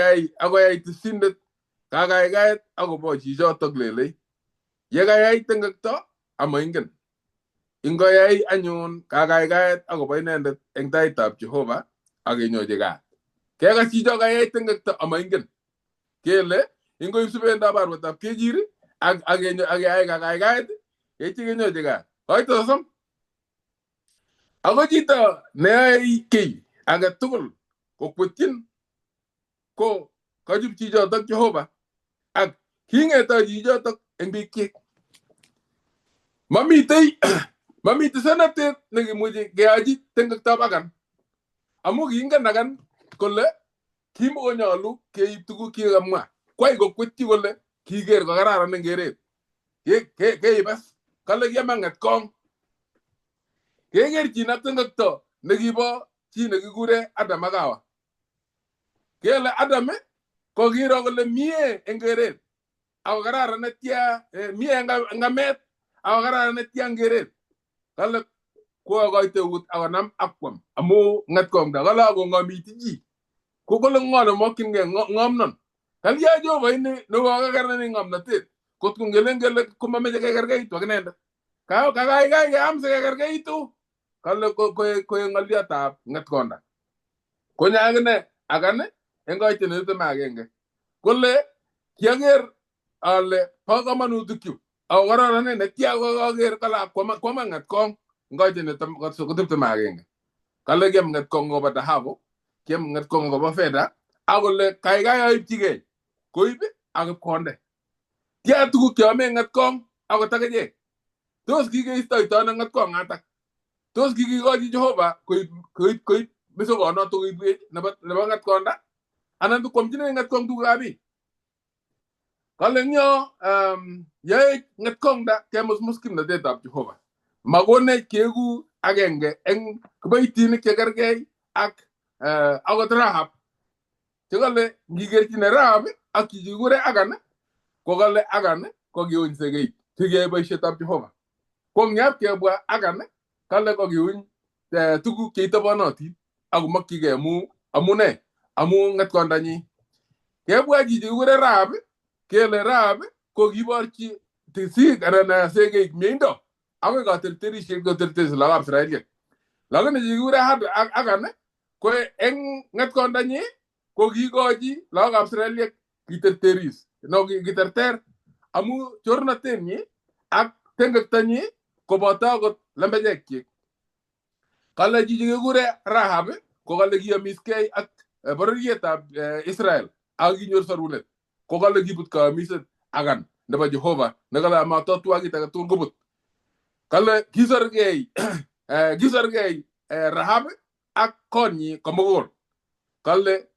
akoyai tisindet kakaikaet akobo chichotok lelei. Yekayai tengekto amaingen. Ingoyai anyun kakaikaet akobo inendet eng taitab Jehova ak kenyochi kat. Kekas chicho kayai tengekto amaingen. Kele ingoib sibendab arwetab kechir ak akeyai kakaikaet kechi kenyochi kat. Koito 30. Ako chito neyoe kiy age tugul kokwetyin ko kachup chichotok Jehova ak king'eto chichotok eng bikyik. Mamitei senatet nekimuchi keyochi tengektab Akan. Amu kiingen Akan kole kimokonyolu keib tuguk kikamwa. Kwai kokwetyi kole kiker kokararan eng keret. Keibas kale kiama ng'etkong. Kekerchin ak tengekto nekibo chi nekikure Adam ak Hawa. Kele Adam ko kiro kole mie eng keret ako kararan netya mie eng amet ako kararan netya eng keret. Kale kokoito eut akonam akwam amu ng'etkongda. Kale akong'omiti chi. Ko kole ng'o nemokyingei ng'omnon. Kalya Jehova ini nekokakeranin ng'omnotet. Kot ko ngelen kele komameche kekerkeitu ak inendet. Kakaikai keam sikekerkeitu. Kale koek ng'oliotab ng'etkonda. Konyo akine Akan eng koitet 21. Kole kiaker ale bo komonutikchu ako kororonen netya kokaker kale kwama ng'etkong eng koitet 21. Kale kiam ng'etkong kobo dhahabu, kiam ng'etkong kobo fedha, ak kole kaikai aibchigei koib ak ipkonde. Tia tuguk cheome ng'etkong akot akichek. Tos kikeistoito ano ng'etkong atak? Tos kikikochi Jehova koib mesokonoto koibwech nebo ng'etkonda anan kwamchinech ng'etkong tugukab biik. Kale ngyo yae ng'etkongda kemusmus kimnatetab Jehova. Makonech keeku agenge eng kiboitinik chekerkei ak akot Rahab. Chekale ngikerchine Rahab ak chichi kikure Akan ko kale Akan ko kiuny segeik chekiyoe boisietab Jehova. Ko ngyap kebwa Akan kale ko kiuny tuguk cheitobonotin ak komokyigei amu amune amu ng'etkondanyi. Kebwa chichi kikure Rahab kele Rahab ko kiborchi tisik anan segeik mieindo akoi katerterisiet koterterisi lagokab Israeliek. Lakini chichi kikure Akan ko eng ng'etkondanyi ko kiikochi lagokab Israeliek kiterteris no kiterter amu chornotenyi ak tengektonyi koboto akot lembechekyik. Kale chichi kikure Rahab ko kale kiyomiskei ak bororietab Israel ak kinyor sorunet. Ko kale kibut kayomiset Akan nebo Jehova nekale amatotwa kit age tugul kobut. Kale kisorgei kisorgei Rahab ak konyi komugul. Kale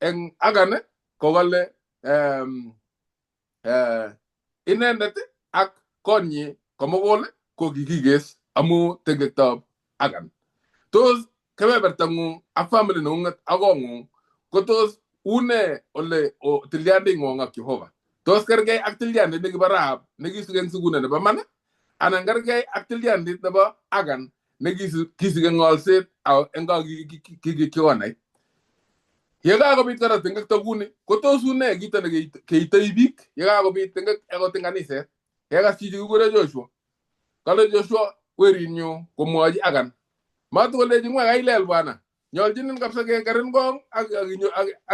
eng Akan ko kale inendet ak konyi komugul ko kikikes amu tengektab Akan. Tos kebebertang'ung ak family neng'ung'et ak kong'ung ko tos une ole tilyanding'wong ak Jehova? Tos kergei ak tilyandit nekibo Rahab nekisik eng sikunet nebo man anan kergei ak tilyandit nebo Akan nekisik eng ng'olset eng kikonait? Yekakobit kora tengekto kuni ko tos une kito nekeitoi biik yekakobit tengek akot eng kaniset? Kekas chichi kikure Joshua. Kale Joshua werinyu komwochi Akan. Matukolechi ng'wa kailel bwana. Nyoljinin kabisa kekerin kong ak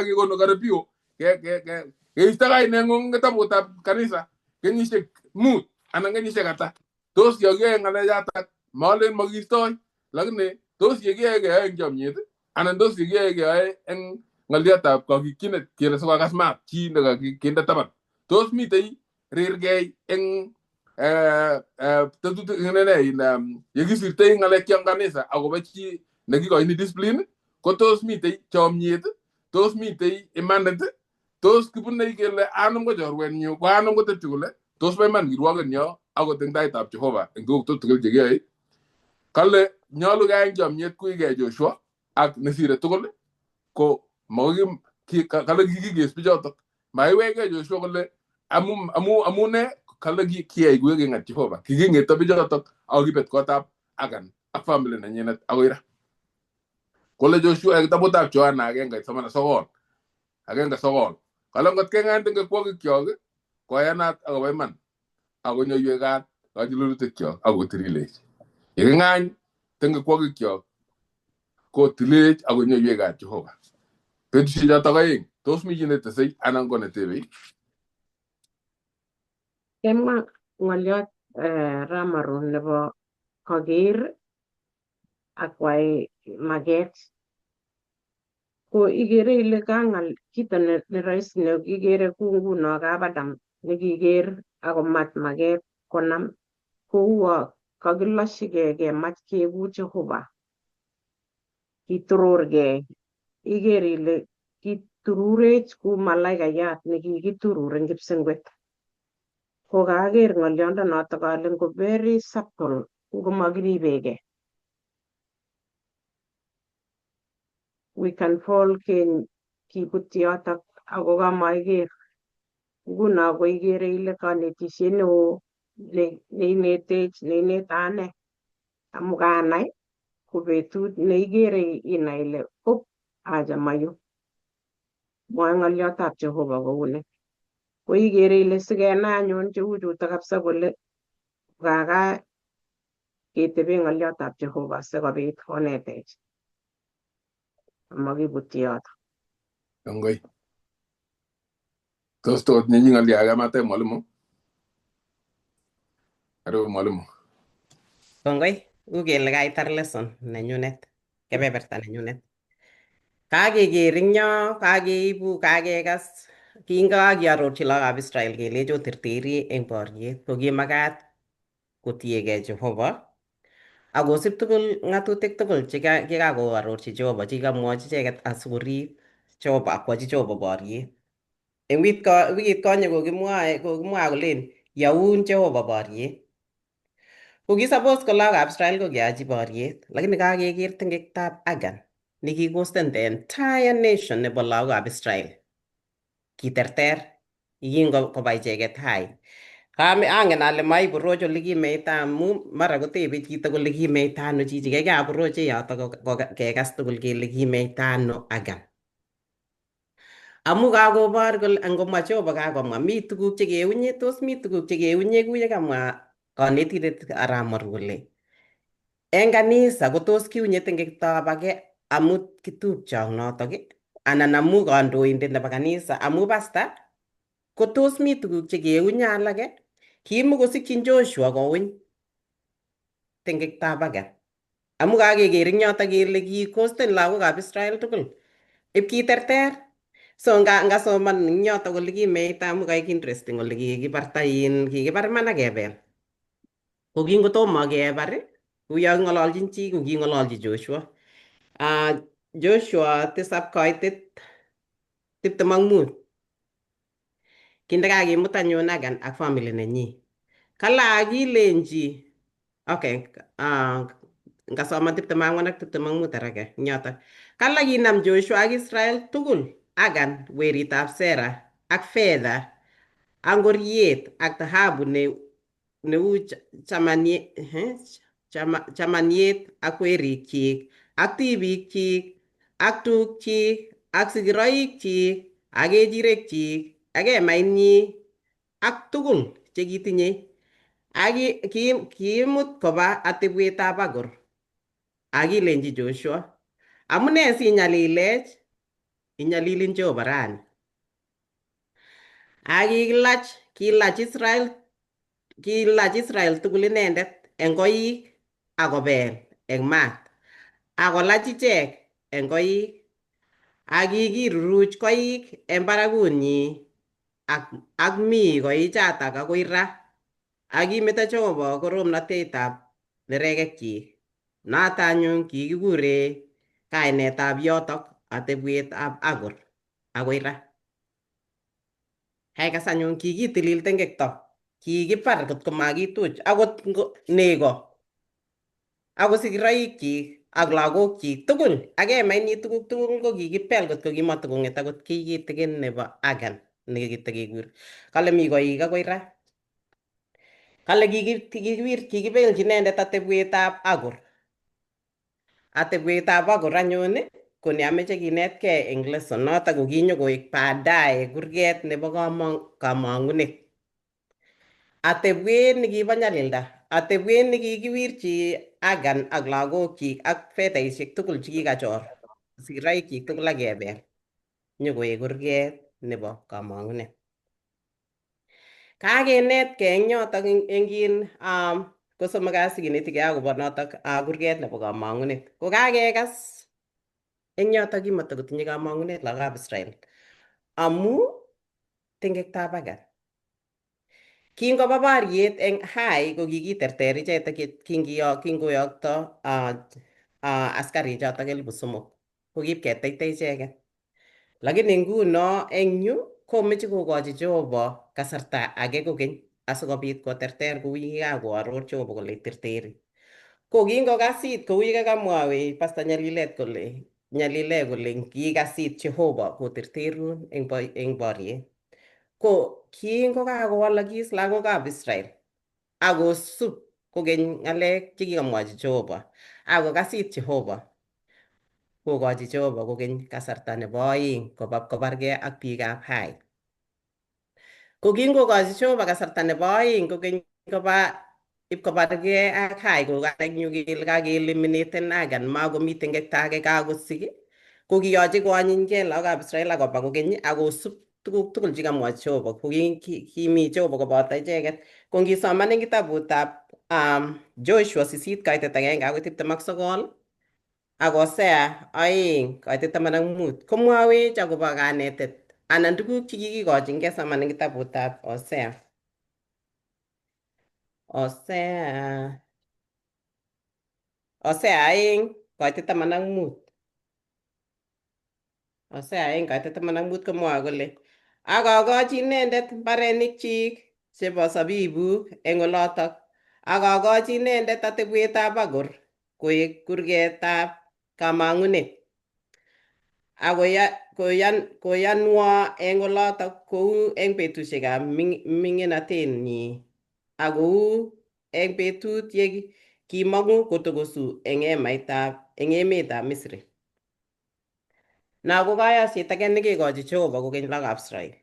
kekonu karibio keisto kaineng'ung kitabutab kanisa kenyisiek 5 anan kenyisiek ata. Tos yokiyoe ng'alechatak malen makistoi lakini tos yekiyoe keyoe eng chomyet anan tos yekiyoe keyoe eng ng'oliotab kakikyinet kele sikokas maat chi nekakinde taban. Tos mitei rirgei eng tetutik yekisirtoi ng'alek eng kanisa akobo chi nekikoini discipline ko tos mitei chomyet, tos mitei imanit, tos kibune kele anum ko chorwenyu ko anum kotepche kole tos bo iman kirwoket nyo akot eng taitab Jehova eng tuguk tugul chekiyoe. Kale nyolu keyai eng chomyet kuikei Joshua ak nesire tugul ko kale kikikes bichotok. Maiwekei Joshua kole amu ne kale kiyai kuikeng'et Jehova. Kiking'eto bichotok ako kibet kotab Akan ak family nenyinet akoi ra. Kole Joshua eng kitabutab Yohana 1:19 1:9 kale ngot keng'any tengekwokikyok koyanat akobo iman akonyoiwech kat kachilulutikkyok akotililech. Yeking'any tengekwokikyok kotililech akonyoiwech kat Jehova. Betusiek chotok aeng tos mi chi netesei anan ko netebei? Kemwa ng'oliot Ramaru nebo koker ak kwai maket. Ko ikere ile kang'al kito ne rahisi nekikere ku nguno kap Adam nekiker akomach maket konam kouo kakiloshigei kemach keku Jehova. Kitururgei iker ile kitururech ku malaikayat nekikiturur eng kipsengwet. Ko kaker ng'oliondonotok ale ngo very subtle ngomakiribegei. We can fall kibut yotok ako kamaiker. Nguno ko ikere ile kanetisiet neo neinetech neineta ane amu kanai ko betut neikere inai ile op acha mayu. Mwoe ng'oliotab Jehova kouni. Ko ikere ile sikenai anyun cheu chutok kabisa kole kaka ketebe ng'oliotab Jehova sikobit konetech. Amakibutyi yotok. Kongoi. Tos tot nyinyi ng'olyo age mateb mwalimu? Karibu mwalimu. Kongoi, u kele kaitar lesson nenyunet, kebeberta nenyunet. Kakeker eng yo, kakeibu, kakekas, kingakiarorchi lagokab Israel kelech oterterie eng boriet, ko kimakat kotiegei Jehova akosib tugul ng'atutik tugul chekakoarorchi Jehova chekikamwochi icheket asikorib Jehova akwochi Jehova boriet. Eng wikit konye kokimwoe kolen yaun Jehova boriet. Ko ki suppose ko lagokab Israel ko kiyachi boriet, lakini kakeker tengektab Agan. Nekikosten the entire nation nebo lagokab Israel. Kiterter yekingo koba icheket Hai. Angen ale maiburuch ole kimeita amu mara kotebe chito kole kimeita ano chichi, kaikai aburuche yoto kekas tugul kele kimeita ano Agan. Amu kakobor kole angomwa Jehova kakomwa mi tuguk chekeunye, tos mi tuguk chekeunye kou yekamwa konetindet arap Moru kole en kanisa kotos kiunye tengektab age amu kitupcho ak notok anan amu kandoindet nebo kanisa, amu pastor, kotos mi tuguk chekeunye alake kimukosikyin Joshua kouny tengektab age amu kakeker eng yotok kele kikosten lagokab Israel tugul ipkiterter. So ngasoman eng yotok ole kimeita amu kaek interesting ole kikibarta in kikibar iman ak kebel. Ko kingotomo kebar, kuyo king'ololchin chi ko king'ololchi Joshua. Joshua 7:25. Kinde kakimut anyun Agan ak family nenyi. Kala kilenji, okay, ngasoman 24 ak 25 araka eng yotok. Kala kinam Joshua ak Israel tugul Agan weritab Sera ak fedha ak ngoriet ak dhahabu ne neu chamaniet ak werikyik ak tibikyik ak tugkyik ak sigiroikyik ak kechirekyik ak emainyi ak tugul chekitinye ak kiimut koba atebwetab Agor ak kilenji Joshua, amune sinyalilech, inyalilin Jehova rani? Ak kilach Israel tugul inendet eng koik ak kobel eng maat ak kolach ichek eng koik ak kikiruruch koik eng barakunyi ak mi koichatak akoi ra ak kimeto Jehova koromnatetab nerekekyik. Noto anyun kikikure kainetab yotok atebwetab Agor akoi ra. Kaikas anyun kikitilil tengekto, kikibar kotko makituch akot nego akot sigiroikyik ak lagokyik tugul ak emainyi tuguk tugul ko kikibel kotko kimatokong'et akot kiy kitikin nebo Agan nekitekekur. Kale mi koik akoi ra. Kale kikibelchi inendet atebwetab Agor. Atebwetab Agor anyun ko ni ameche kinetkei eng lesson notok ko kinyokoek baadaye kurget nebo kamong'unet. Atebwet nekibo nyalilda, atebwet nekikiwirchi Agan ak lagokyik ak fedhaisiek tugul chekikachor, sigiroikyik tugul ak kebel, nyokoek kurget nebo kamong'unet. Kakenetkei eng yotok eng kosomok kasi kinetikei akobo notok kurget nebo kamong'unet. Ko kakekas eng yotok kimatakotinye kamong'unet lagokab Israel amu tengektab Agan. Kingoba boriet eng Hai ko kikiterter icheket kingoyokto askarik chotok 3,000 ko kipketeita icheket. Lakini nguno eng yu komeche kokochi Jehova kasarta age kokeny asikobit koterter kou yekikakoaror Jehova kole terteri. Ko kingokasit kou yekakamwawech Pastor Nyalilet kole Nyalile kole ngikasit Jehova koterterun eng boriet. Ko kingokakowalakis lagokab Israel akosub kokeny ng'alek chekikamwochi Jehova akokasit Jehova kokochi Jehova kokeny kasarta nebo aeng koba kobargei ak biikab Hai. Ko kingokochi Jehova kasarta nebo aeng kokeny koba ipkobargei ak Hai ko eng yu kele kakeeliminaten Agan makomii tengekta age kakosik ko kiyoche koanyinyge lagokab Israel akoba kokeny akosub tuguk tugul chekamwochi Jehova ko kimi Jehova koboto icheket. Ko ngisoman eng kitabutab Joshua 8:1 akoi 29 ak Hosea 2:15 komwawech akobo kanetet anan tuguk chekikikochin kesoman eng kitabutab Hosea. Hosea 2:15. Hosea 2:15 komwoe kole ak akochi inendet mbarenikchik chebo sabibuk eng olotok ak akochi inendet atebwetab Agor koek kurgetab kamang'unet. Ako koyanwo eng olotok kou eng betusiekab ming'inatenyi ak kou eng betut ye kimong'u kotokosu eng emetab Misri. Na ko kayosiet age nekikochi Jehova kokeny lagokab Israel.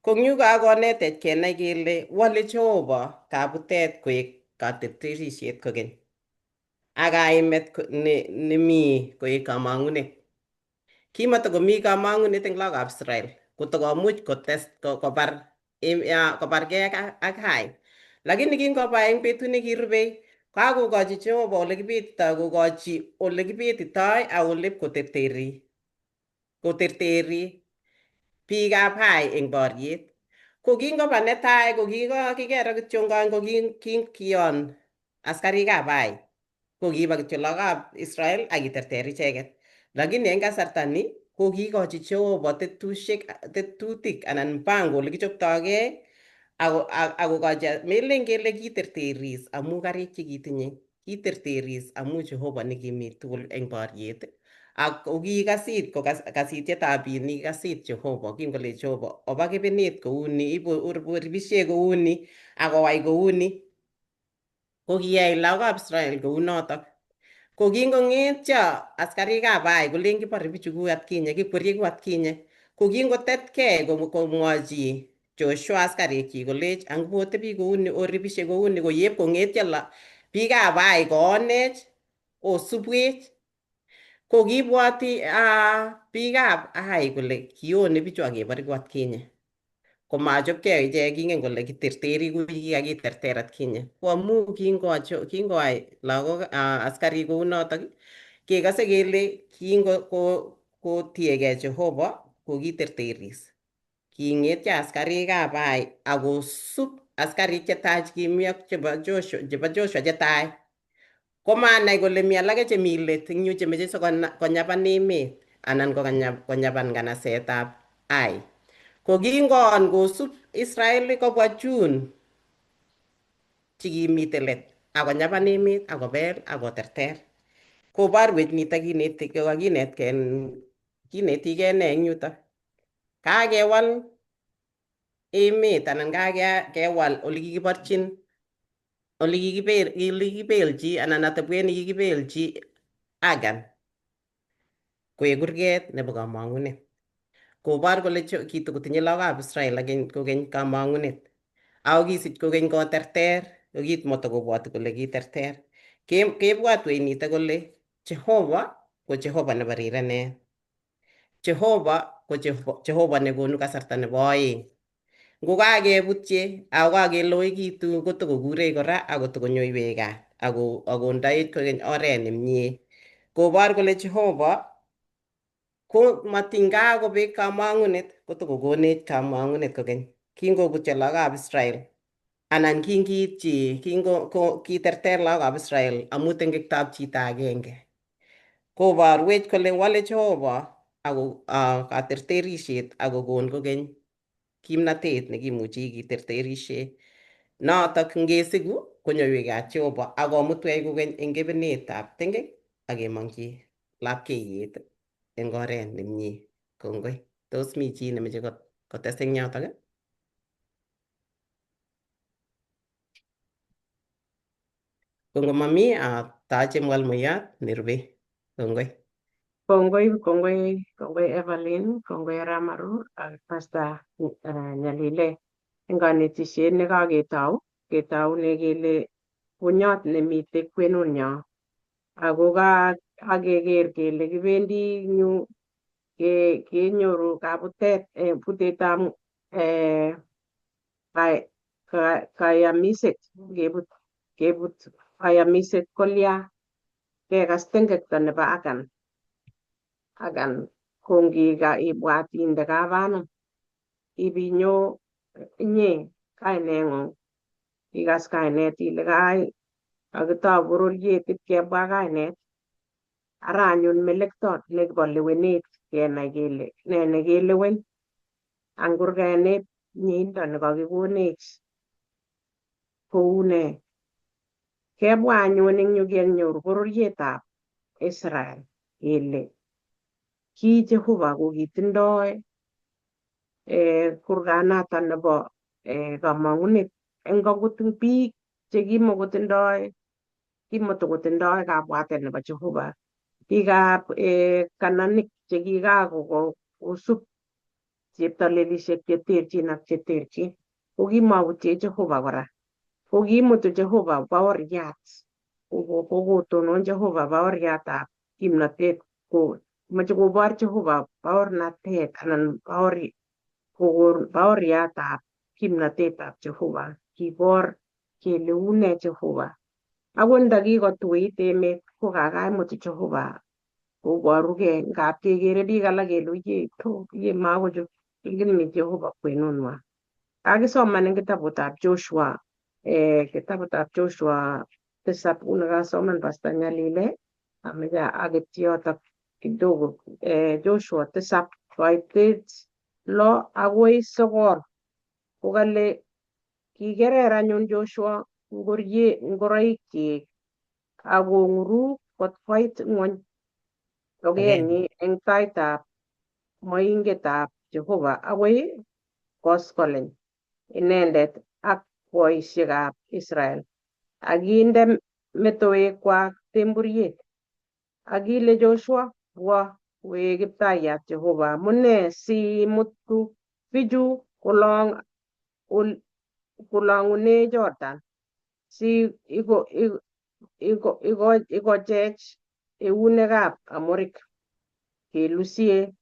Ko eng yu kakonetech kenai kele wole Jehova kabutet koek katerterisiet kokeny ak kaimet nemi koek kamang'unet. Kimatakomi kamang'unet eng lagokab Israel kotokomuch kotes kobargei ak Hai. Lakini kingoba eng betut nekirubei, kakokochi Jehova ole kibetitoi, kokochi ole kibetitoi ak ole koterteri biikab Hai eng boriet. Ko kingoba netai, ko kikero kityongon ko kiyon askarikab Hai. Ko kiba kityo lagokab Israel ak kiterter icheket. Lakini eng kasarta ni ko kikochi Jehova tetutik anan mpango ole kichoptogei akokochi. Melen kele kiterteris amu karik chekitinye, kiterteris amu Jehova nekimi tugul eng boriet ak kokikasit ko kasitietab biik nikikasit Jehova. Kingole Jehova oba kebenet kouni, ibu kouni akowai kouni, ko kiyai lagokab Israel kounotok. Ko kingong'etyo askarikab Ai kolen kibore bichu kou atkinye, kikwerie kou atkinye. Ko kingotetkei komwochi Joshua askarikchik kolech angibotebi kouni, oribishe kouni, koyep kong'etyo biikab Ai koonech osubwech. Ko kibwoti biikab Ai kole kione bichu akebore kou atkinye. Komachopkei ichek, kingen kole kiterteri kou kikakiterter atkinye. Ko amu kingoai lagok askarik kounotok, kekose kele kingo kotiegei Jehova ko kiterteris. King'etyo askarikab Ai akosub askarik chetai chekimi ak chebo Joshua chetai. Komanai kole mi alake chemi let eng yu chemeche sikonyapan emet anan konyapan nganasetab Ai. Ko kingoon kosub Israel, kobwa chun chekimite let akonyapan emet akobel akoterter. Koborwech nitok kineti kokakinetkei kinetigei nee eng yutok? Kakewal emet anan kakewal ole kikiborchin, ole kikibelchi anan atebwet nekikibelchi Agan koek kurget nebo kamang'unet. Kobor kole kitokotinye lagokab Israel kokeny kamang'unet. Ako kisich kokeny koterter, ko kit matokobwoti kole kiterter. Kebwatwech nitok kole Jehova ko Jehova nebo rirenet. Jehova ko Jehova nekonu kasarta nebo oeng. Ngokakebutye ako kakeloikitu kotokokurech kora ako tokonyoiwech kat akondoech kokeny oret nemie. Kobor kole Jehova ko matiny kakobek kamang'unet kotokokonech kamang'unet kokeny. Kingobutyo lagokab Israel anan kingiityi kingo ko kiterter lagokab Israel amu tengektab chito agenge. Koborwech kole wole Jehova ako katerterisiet akokon kokeny kimnatet nekimuchi kiterterishe. Notok ngesiku konyoiwech kat Jehova akomutwech kokeny eng kebenetab tengek akemong'chi lapkeiyet eng oret nemie. Kongoi. Tos mi chi nemeche kotes eng yotok? Ko ngomami, tache mwalimuyat nerube. Kongoi. Kongoi, kongoi, kongoi Evelyn, kongoi Ramaru ak Pastor Nyalile eng konetisiet nekaketou, ketoune kele bunyot nemite kwenunyo ako kakeker kele kibendi yu kenyoru kabutet, butetab kayamiset, kebut kayamiset kolya, kekas tengekto nebo Agan. Agan kongika ibwat inde kabanum ibinyo inye kaineng'ung, ikas kainet ile kai kakitou bororiet ipkebwa kainet. Ara anyun melekto nebo lewenet kenai kele ne nekelewen angurket mieindo nekakikonech kou nee. Kebwa anyun eng yu kenyoru bororietab Israel kele Ki Jehova kokitindoi kurganato nebo kamang'unet eng akot biik chekimokotindoi kimotokotindoi kabwatet nebo Jehova, biikab Kananik chekikakosub cheptalelishek cheterchin ak cheterchin, ko kimautie Jehova kora. Ko kimutu Jehova baoriat, kokotonon Jehova baoriatab kimnatet, ko moche kobor Jehova baornatet anan kokon baoriatab kimnatetab Jehova, kibor kele une Jehova. Akot ndakikotuit emet ko kakaimut Jehova koborugei, ngap kekere biik alak kele uye to ye makochop, ingen mi Jehova kwenunwa. Kakisoman eng kitabutab Joshua, kitabutab Joshua 7 unakasoman Pastor Nyalile, ameche aketyi yotok kidogo. Joshua 7 koitet 6 akoi 9 kokale kikerer anyun Joshua ngorie ngoroikyik akong'uruk kot koit ng'wony togenyi eng taitab moingetab Jehova akoi koskoleny inendet ak boisiekab Israel, akinde metoekwak temburiek. Akile Joshua, bwa we kiptayat Jehova, amune si imutu bichu kolong'une Jordan si ikochech eunekab Amorik kelusie.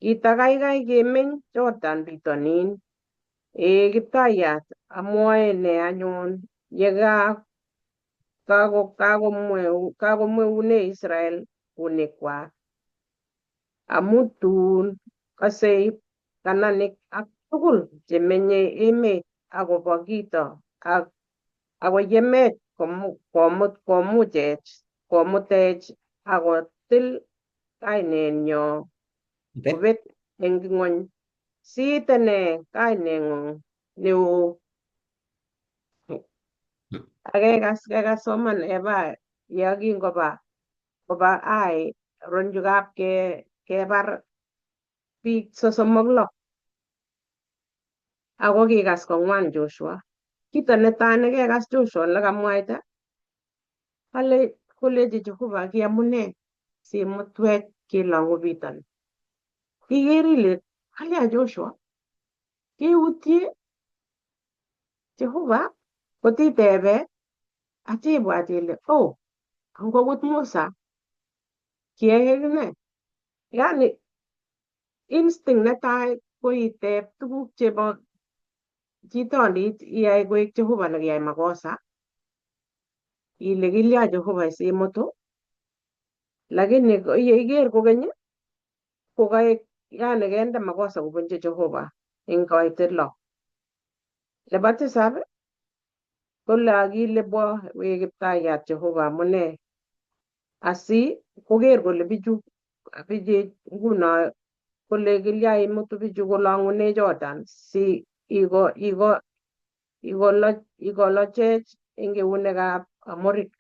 Kitakaikai kemeny Jordan bitonin. Ee kiptayat, amwoe ne anyun ye kakomweune Israel kunikwak? Amu tun kosei Kananik ak tugul chemenye emet akobo kito ak akoyemech komutech akotil kainenyo kobet eng ng'wony. Siite ne kaineng'ung neo? Akekas kekasoman Eva yekingoba koba Ai ronjukab kebar biik 36. Ako kikas kong'wan Joshua. Kito netai nekekas Joshua lekamwaita kale koleji Jehova kiamune simutwech kelong'u bitoni. Iker ile kalya Joshua keutye Jehova kotitebe atibwat ile oh angokut Musa kiyai ne? Yani instinct netai ko iteb tuguk chebo chitondit iyai koek Jehova nekiyai makosa ile kilya Jehova simutu, lakini yeiker kokeny kokaek yani kende makosa kobunchi Jehova eng koitet 6. Nebo 7 kole akile bwo we kiptayat Jehova amune asi koker kole bichu nguno kole kilya imutu bichu kolong'une Jordan si ikolochech eng eunekab Amorik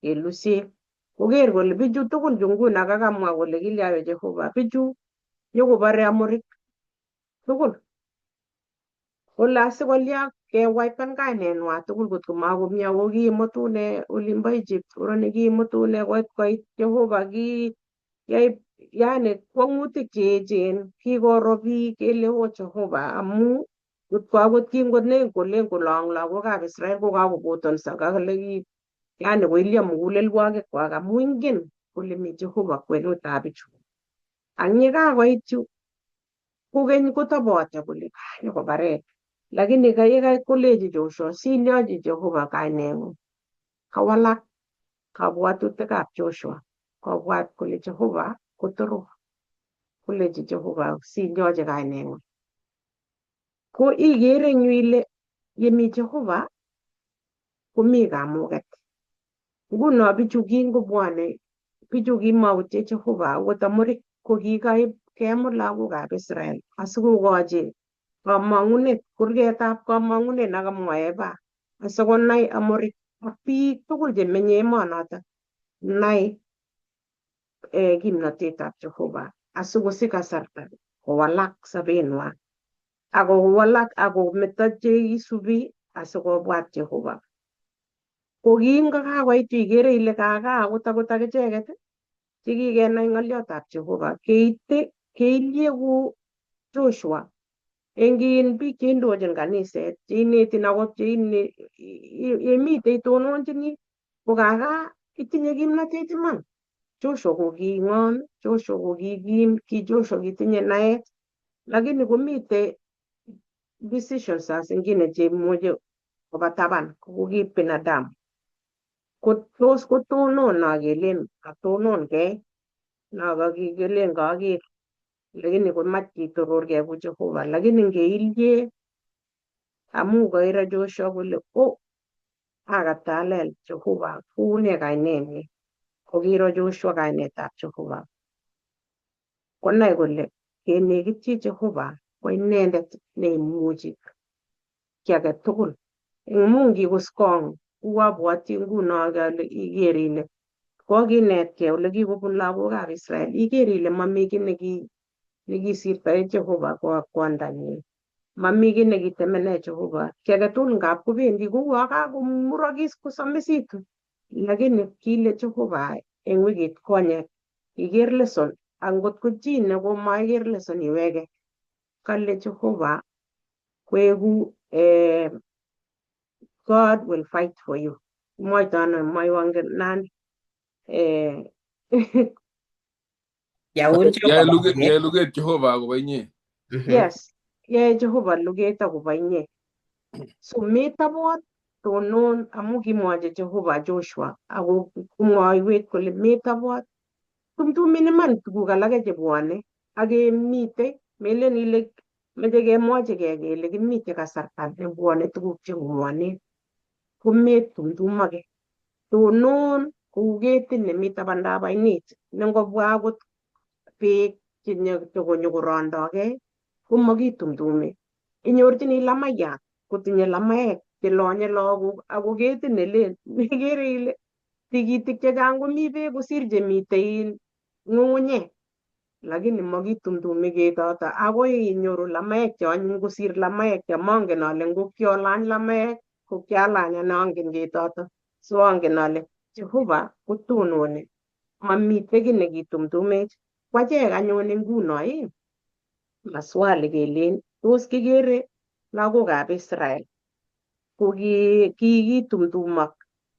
kelusie. Koker kole bichu tugul chu nguno kakamwa kole kilya we Jehova bichu nyokobore Amorik tugul. Kole asikolya kewaipan kainenwa tugul kotko makomi ako kiimutune olimbo Egypt koroni kiimutune koit koit Jehova ki yai yani kwong'utik cheechen kikoro biik kele o Jehova amu kotko akot kingolen kolen kolong lagokab Israel kokakobotonso kakole ki yani koilyo mugulelwokikwak amu ingen kole mi Jehova kwenutab bichu. Ak yekakoit yu kokeny kotobote kole nyokobarech, lakini yekait koleji Joshua silyochi Jehova kaineng'ung. Kawalak kabwatutikab Joshua kobwat kole Jehova kotoror, koleji Jehova silyochi kaineng'ung. Ko ikere eng yu ile yemi Jehova komi kamuket. Nguno bichu kingobwone bichu kimautie Jehova akot Amorik ko kikaib kemut lagokab Israel asikokochi kamang'unet kurgetab kamang'unet nekamwa Eva asikonai Amorik ak biik tugul chemenye emonoto nai kimnotetab Jehova. Asikosich kasarta kowalak sobenwa ako kowalak akometo cheisubi asikobwat Jehova. Ko kingokakoit ikere ile kaka akot akot akicheket chekikenai ng'oliotab Jehova keite keilye ku Joshua eng in biik cheindochin kaniset cheinetin akot yemitei itononchini ko kaka itinye kimnatet iman. Joshua ko king'om, Joshua ko kikim, ki Joshua kitinye naet, lakini komite decisions saa zingine cheimuche koba taban ko ki binadamu. Ko tos kotonon no kelen katononkei no kakikelen kaker lakini komach kitororkei ku Jehova lakini ngeilye amu kairo Joshua kole oh akatalel Jehova koune kainenyi kokiro Joshua kainetab Jehova konai kole kenekityi Jehova ko inendet neimuchi kiy age tugul. Eng Mungu kikuskong ku abwoti nguno ale iker ile kokinetkei ole kikobun lagokab Israel iker ile mami kiy nekisirtoe Jehova ko kwondanyin. Mami kiy nekitemene Jehova. Kiy age tugul ngap kobendi kouo kakomurokis kosomisitu. Lakini kile Jehova eng wikit konye iker lesson angot ko chi nekomaker lesson iweke. Kale Jehova kweku God will fight for you. Mwoito ano mwoiwon Nandi. Yaun Jehova Yae luget, boriet. yae luget Jehova akobo inye. Yes, yae Jehova luget akobo inye. So metabot tonon amu kimwochi Jehova Joshua ako komwoiwech kole metabot tumtumin iman tuguk alake chebwone ak kemite melen ile meche kemwochigei kele kimite kasarta nebwone tuguk chengwonen kometumtumake. Tonon kou ketit nemi tabandab ainet nengobwa akot beek chekonyokorondokei komakitumtume. Inyorchini lamayat kotinye lamaek chelonye lagok ako ketit nelel ikere ile tikitik chechang komi beek kosir chemitei ng'ung'unyek lakini makitumtumi ketoto akoi inyoru lamaek cheonyiny kosir lamaek chemongen ale ngo kiolany lamaek ko kialany ane angen ketoto so angen ale Jehova kotononi mamitei kiy nekitumtumech kwachek anyun nguno ii maswali kelen tos kikere lagokab Israel ko kikitumtumak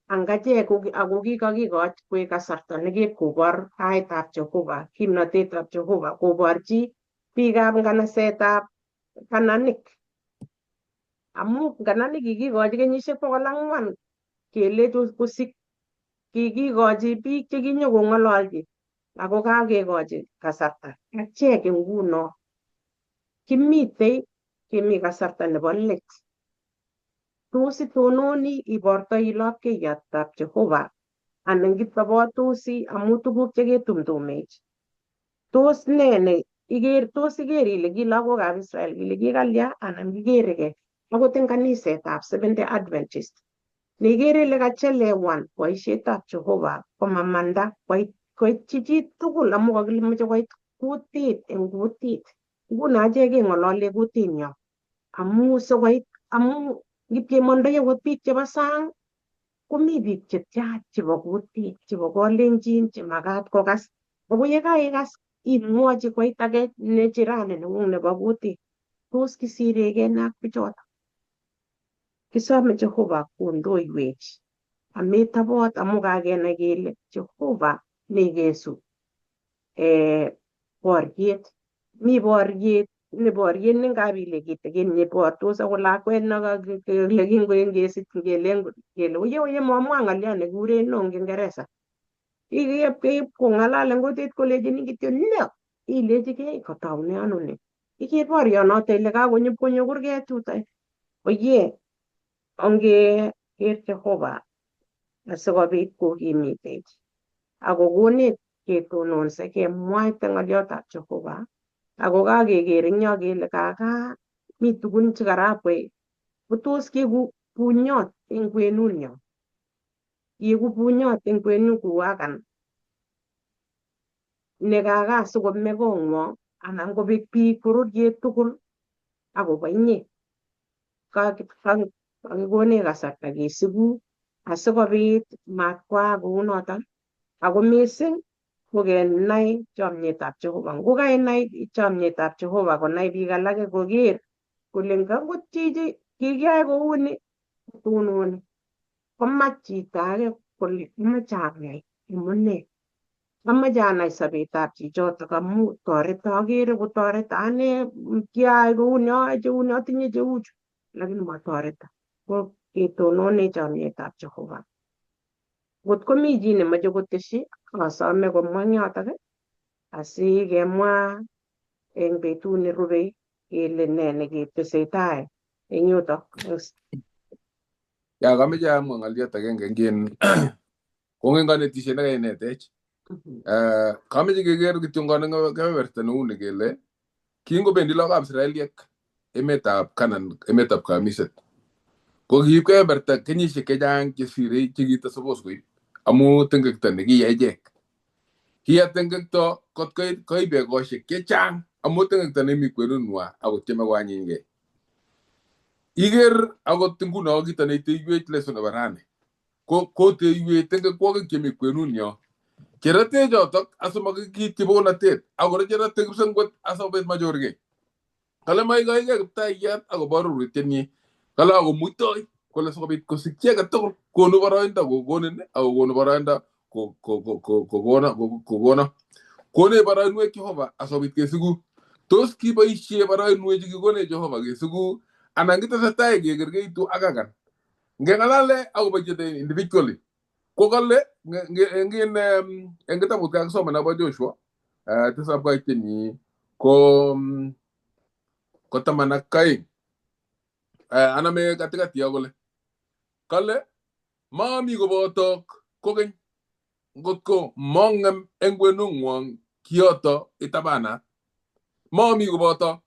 angachek ako kikakikoch koek kasarta nekikobor taitab Jehova kimnotetab Jehova koborchi biikab nganasetab Kananik amu Kananik kikikochi kenyisiek 400 kele kosik kikikochi biik chekinyokong'ololchi ako kakekochi kasarta achek nguno kimitei kemi kasarta nebo let tos itononi ibortoi lapkeiyetab Jehova anan kitobotosi amu tuguk cheketumtumech tos ne ne iker tos iker ile ki lagokab Israel kile kikalya anan kikerekei akot eng kanisetab Seventh Day Adventist neikere ile kachelewan boisietab Jehova komamanda koityi chi tugul amu kakimoche koit kutit eng kutit nguno achek keng'olole kutinyo amu sikoit amu ngipkemondoi akot biik chebo sang komi biik chetya chebo kutit chebo kalenjin chemakat kokas ako yekaikas imwochi koit age ne jirani neng'ung nebo kutit tos kisirekei ak bichoto kisome Jehova kondoiwech ametabot amu kakenai kele Jehova neikesu boriet mi boriet ne boriet ne ngap ile kitikin nyebortos akot lakwet nekakile kingoengesich ngelen kele oye oye momwa ng'olyo nekikuren no eng Kiingereza keib kong'alal eng kutit kolechini kityo no ilechigei kotoune ano ni iker borionoto ile kakonyo konyo kurget yuto oye ongeker Jehova asikobit kokimitech akokonech ketononse kemwaite ng'oliotab Jehova ako kakeker eng yo kele kaka mi tugun chekarabwe kotos keku bunyot eng kwenunyo kiku bunyot eng kwenu kou Akan Nekaka asikomee kong'wong anan kobek biik bororiet tugul akobo inye. Kakikonech kasarta kesiku asikobit matkoaak kounoton. Ako mising ko kenai chomyetab Jehova. Ngokainai chomyetab Jehova konai biik alake koker kole ngangot chichi kikiyai kouni kotononi komach chito age kole amache anai amune. Amache anai sobetab chichotok amu toreto akere kotoreto ane kiayai kouni ayoe cheuni atinye cheuchu lakini motoreto. Ko ketonone chomyetab Jehova. Ngot komi chi nemoche kotesyi asome komwa eng yotok asikemwa eng betut nerubei kele ne neketesetai eng yutok. Ya kameche amwa ng'olyot agenge ngin kongen kanetishet nekainetech. Kameche keker kityongon eng kebeberta neu ni kele kingobendi lagokab Israeliek emetab Canaan, emetab kamiset, ko kiib kebeberta kenyisiek chechang chesire chekita suppose koib amu tengekto nekiya ichek. Kiya tengekto kot koib ekosiek chechang amu tengekto nemi kwenunwa akotieme koanyinyke. Iker akot nguno kito neiteiwech lesson nebo rani ko koteiwech tengekwokik chemi kwenunyo cherate chotok asimakikiityi bounatet akora cherate kipsengwet asikobit machorkei. Kale maikoikei kiptaiyat akobo rurutienyi. Kale akomuitoi kole sikobit kosikchi age tugul konu boroindo kokonin ako konu boroindo kokona. Konech boroinwek Jehova asikobit kesiku. Tos kiboisie boroinwek chu kikonech Jehova kesiku anan kitesetai kekerkeitu ak akan. Ngeng'alale akobo chito individually ko kale ngin eng kitabut kakisoman akobo Joshua tisab koityenyi ko 12 aname katikati yo kole kale mami kobotok kokeny ngotko mong'em eng kwenung'wong kioto itabanat. Mami koboto.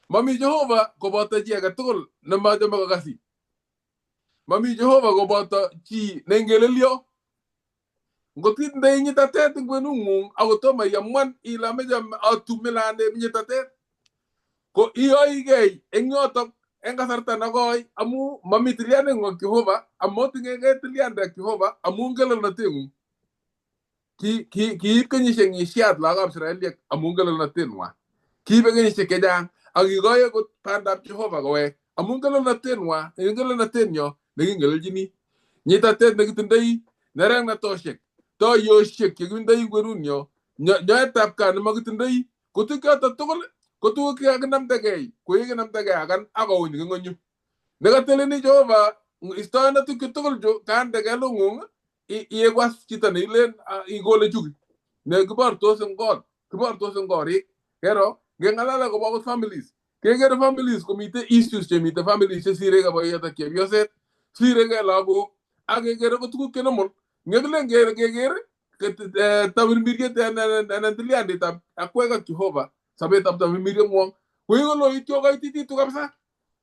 Mami Jehova koboto chi age tugul nemochome kokasit. Mami Jehova koboto chi neingelelyo. Ngot itindoi nyitatet eng kwenung'ung ako tomo iamuan ile ameche atup milandep nyitatet ko iyoigei eng yotok eng kasarta nekoi amu mami tilyanding'ung ak Jehova amoting'ekei tilyande ak Jehova amu ngelelnoteng'ung. Kiib kenyisiek ng'isiat lagokab Israeliek amu ngelelnotenwa. Kiibe kenyisiek chechang ak kikoi akot bandab Jehova kowek amu ngelelnotenwa, ngelelnotenyo nekingelelchini. Nyitatet nekitindoi, nereknatosiek, toiyosiek chekitindoi kwenunyo, nyoetab kat nemakitindoi, ko tuguk tugul ko tuguk chekakinamdakei, kokikinamdakei akan akouny king'onyu. Nekateleni Jehova istoena tukchu tugul chu kande kelung'ung ieku as chito neilen ikole chuki ne kibortos eng kot, kibortos eng korik. Kero ngeng'alal akobo akot families, kekere families komite issues chemite families chesireke boiyot ak chepyoset, sirekei lagok ak kekere ko tuguk che normal. Ngekilen keker tamirmiriet anan tilyanditab akwek ak Jehova sobetab tamirmirieng'wong kokikoloityo koitititu kabisa.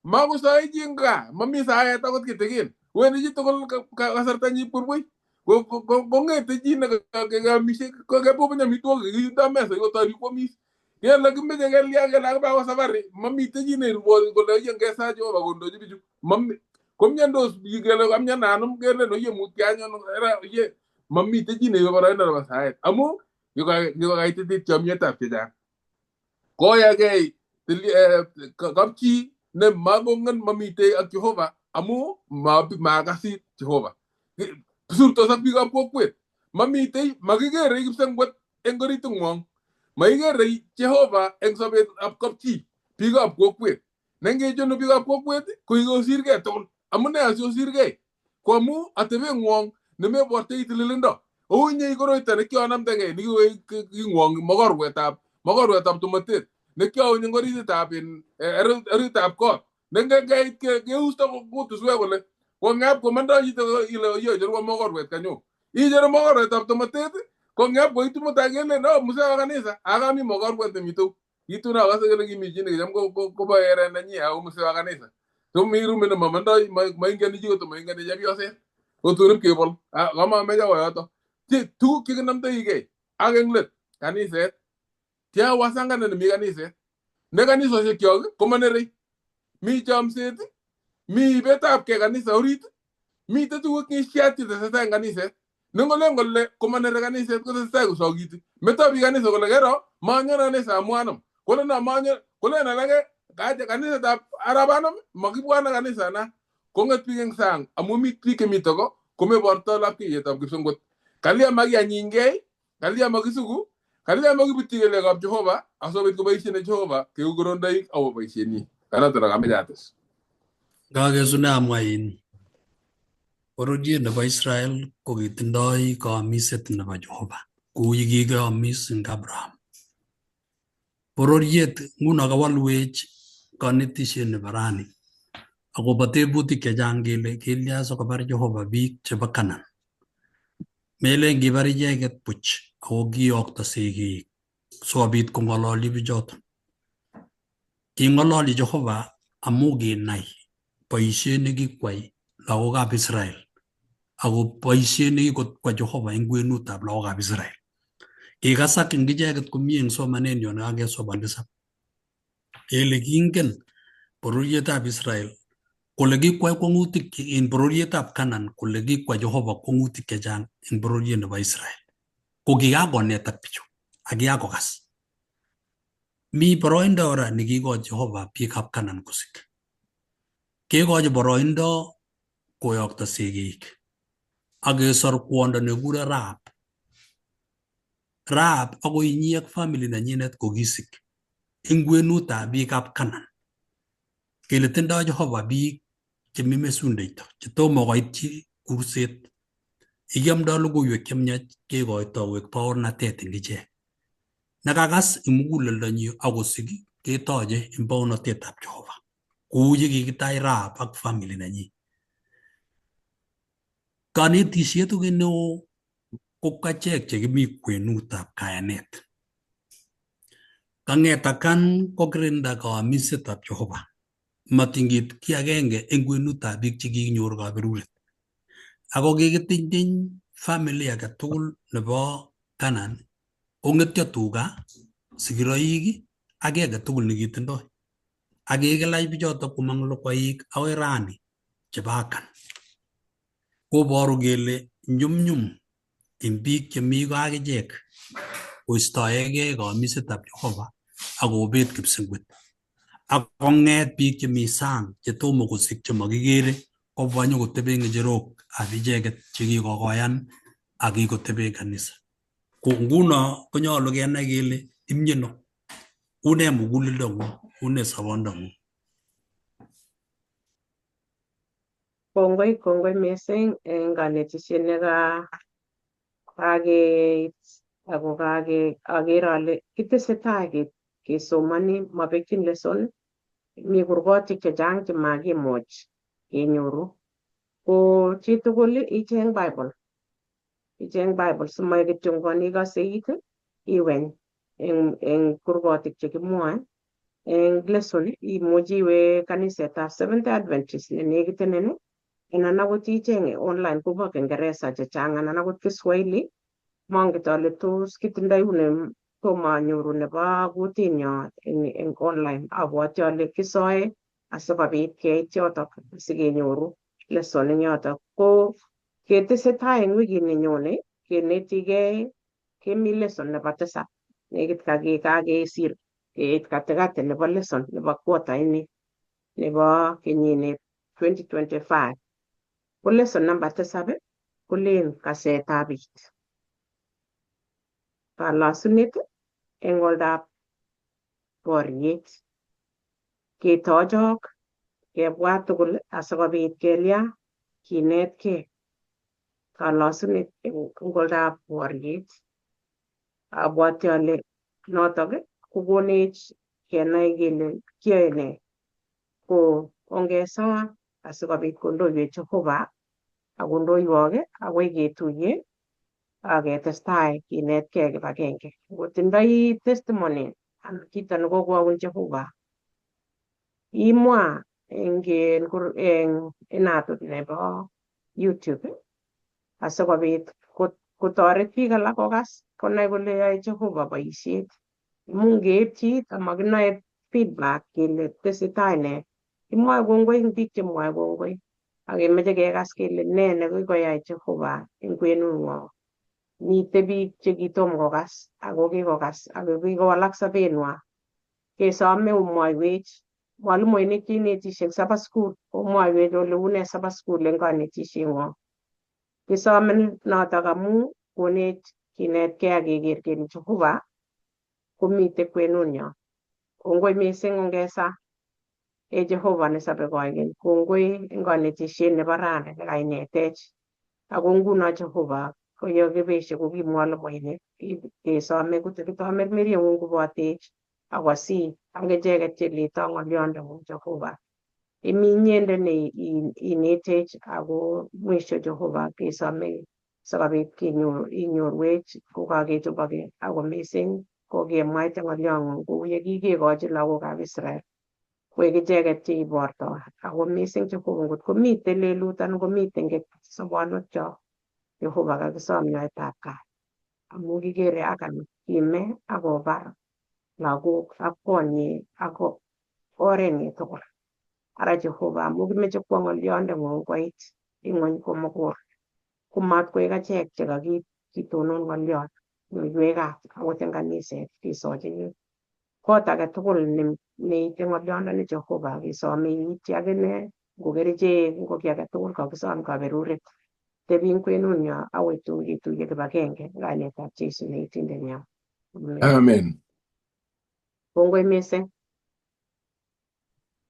Makosoe chi eng gaa, mami saet akot kitikin. Wendi chitugul kasartanyi ipkorwoi. Kong'ete chi nekamishe kebubuny amitwogik kindo mesa kotoi kwomis. Kele kimeche kelya kele akiba ko safari mamite chi neruboti kole oye ngesaa Jehova kondochi bichu. Mami komyandos biik kele kamyan anum kelen oye mutyo anyun era oye mamite chi neibe boroindo nebo saet amu kikokaititit chomyetab chechang. Koyakei kapchi ne makongen mamitei ak Jehova amu makasit Jehova. Surtos ak biikab kokwet. Mamitei makikerei kipsengwet eng oritung'wong. Makikerei Jehova eng sobetab kapchi biikab kokwet. Nengechonu biikab kokwet ko kikosirgei tugul. Amune asiosirgei? Ko amu atebeng'wong nemebortei tililindo. Ounye koroito nekionamdegei nekingwong mokorwetab tomotet nekiauny eng orititab oritab kot nengeit keusto kutuswek kole kong'ep komondoi chito ile oye icherwo mokorwet kanyo. Icheru mokorwetab tomotet kong'ep koitu mutai kelen oh mzee wa kanisa akami mokorwet nemitou. Kitun akase kele kimi chi nekicham kobo eret nenyi ako mzee wa kanisa. So mi rumit nemomondoi moingeni chi koto moingeni chepyoset. Kotun ipkebol kamameche awo yoto. Tuguk chekinamdoigei ak eng let Kaniset tia wasangana nemi kaniset ne kanisoshekyok komanerei mi chomset, mi ibetabkei kanisa orit, mitei tuguk ng'ishiat chetesetai eng kaniset. Nengolen kole komanere kaniset kotesetai kosokiti. Meto biik kanisa kole kero manyone kanisa amu anom. Kole no manyo kolen alake kaje kanisetab arap anom makibwane kanisa na. Kong'et biik eng sang amu mi biik chemito ko komeborto lapkeiyetab kipsongot. Kalya makianyinygei, kalya makisuku, kalya makibutyi kelekab Jehova asikobit koboisien Jehova keuu korondoik akobo boisienyi. Kanoto kameche ates. Kakesune amwa in bororiet nebo Israel kokitindoi kaamiset nebo Jehova kou yekikoamis eng Abraham. Bororiet nguno kawalwech konetisiet nebo rani akobo tebutik chechang kele kilya sikobar Jehova biik chebo Canaan. Melen kibar icheket buch ako kiyokto sigik sikobit kong'ololji bichoton. King'ololji Jehova amu kinai boisiet nekikwai lagokab Israel ako boisiet nekikotwa Jehova eng kwenutab lagokab Israel. Kikasak eng icheket komie eng somanenyo nekakesoman tisab. Kele kingen bororietab Israel kole kikwai kwong'utik en bororietab Canaan kole kikwai Jehova kwong'utik chechang eng bororiet nebo Israel. Ko kikakonetak bichu ak kikakokas. Mi boroindo kora nekikochi Jehova biikab Canaan kosik. Kekochi boroindo koyokto sigik ak kesor kwondo nekikure Rahab. Rahab akoi inyi ak family nenyinet kokisik eng kwenutab biikab Canaan. Kele tindoi Jehova biik chemi mesundeito chetomo koityi kurset. Yekiamdoi logoiwek chemiach kekoito koek baornatet eng ichek. Nekakas eng muguleldonyi akosik ketoche eng baornatetab Jehova. Kou yekikitach Rahab ak family nenyi. Kanetisiet kokeny neo ko kachek chekimi kwenutab kayanet. Kang'et Akan kokirinda kaamisetab Jehova. Matingit ki agenge eng kwenutab biik chekinyor kaberuret. Ako kikitinytiny family age tugul nebo Canaan kong'etyo tuga, sigiroik ak kiy age tugul nekitindoi. Ak kikilach bichotok komong lukwaik akoi rani chebo Akan. Koboru kele nyumnyum eng biik chemi ko akichek koistoegei kaamisetab Jehova akobet kipsengwet. Ak kong'et biik chemi sang chetomo kosik chemakikere kobwa nyokotebe ng'echerok ab icheket chekikokoyan ak kikotebe kanisa. Ko nguno konyolu kenai kele imieno. Une muguleldo ng'ung, une sobondo ng'ung. Kongoi, kongoi mising eng kanetisiet neka kakeit ako kake aker ale kitesetai kesomoni mabekyin lesson, mi kurgotik chechang chemakimuch kenyoru. Ko chitugul icheng Bible, icheng Bible simoik kityongon ikose it iweny eng kurgotik chekimwoe. Eng lesson imuchi iwe kanisetab Seventh Adventist nenekitenen anan akot icheng online kobo Kiingereza chechang anan akot Kiswahili. Monget ale tos kitindoi une tomo anyoru nebo kutinyo eng online. Abwoti ale kisoe asikobit keit yotok sikenyoru lesson eng yotok. Ko ketesetai eng wikit nenyone kenetigei kemi lesson nebo tisab. Nekit kakesir keit katikati nebo lesson nebo quarter ini nebo kenyini 2025. Ko lesson number 7 kolen kasetab it. Kalosunet eng oldab boriet. Ketochok kebwat tugul asikobit kelya kinetkei kalosunet eng oldab boriet. Abwati ale notok kokonech kenai kele kiyoe nee. Ko ongesaa asikobit kondoiwech Jehova ak kondoiwok akoi ketuiye ak ketestai kinetkei kibagenge. Ngotindoi testimony anan kito nekokwoun Jehova imwa eng inatut nebo YouTube asikobit Kotoret biik alak kokas konai kole yoe Jehova boisiet. Amun ngeepchit amakinoe feedback kele tesetai nee. Kimwoe kongoi eng biik chemwoe kongoi ak kemoche kekas kele nee nekikoyai Jehova eng kwenung'wong. Mitei biik chekitom kokas ako kikokas ako kikowalak sobenwa. Kesome omwoiwech mwalimuinik cheinetisie eng Sabbath school omwoiwech ole unee Sabbath school eng kanetisieng'wong. Kisome notok amu konech kinetkei ak keker kele Jehova komitei kwenunyo. Kongoi mising ongesa e Jehova nesobe koigeny. Kongoi eng kanetisiet nebo rani nekainetech. Ako nguno Jehova ko yo kibeshe ko ki mwalimuinik kesome kotakitamirmirieng'ung kobotech akosi ak icheket cheletoi ng'olyondeng'ung Jehova. Imi inyendet ne inetech ako mwisho Jehova kesome sikobit inyorwech kokakechoboke ako mising ko kemwaite ng'olyong'ung kou ye kikekochi lagokab Israel koek icheket cheibortoi ako mising Jehova ngot komiten lelut anan komiten sobonwekchok Jehova kakisom nyoetab kat amu kikere Akan kime akobar lagok ak konyi ak orenyi tugul. Ara Jehova amu kimeche kwo ng'olyondeng'ung koit ing'weny komugul komat koek achek chekakitonon ng'olyon nyoiwech kat akot eng kaniset kisochini kot age tugul neite ng'olyondoni Jehova kisome iityi akine ngo kerichek ngo kiy age tugul kakisom kaberuret tebi eng kwenunyo akoi tun ketuiye kibagenge eng kainetab Jesu neitindenyo. Amen. Amen. Kongoi mising.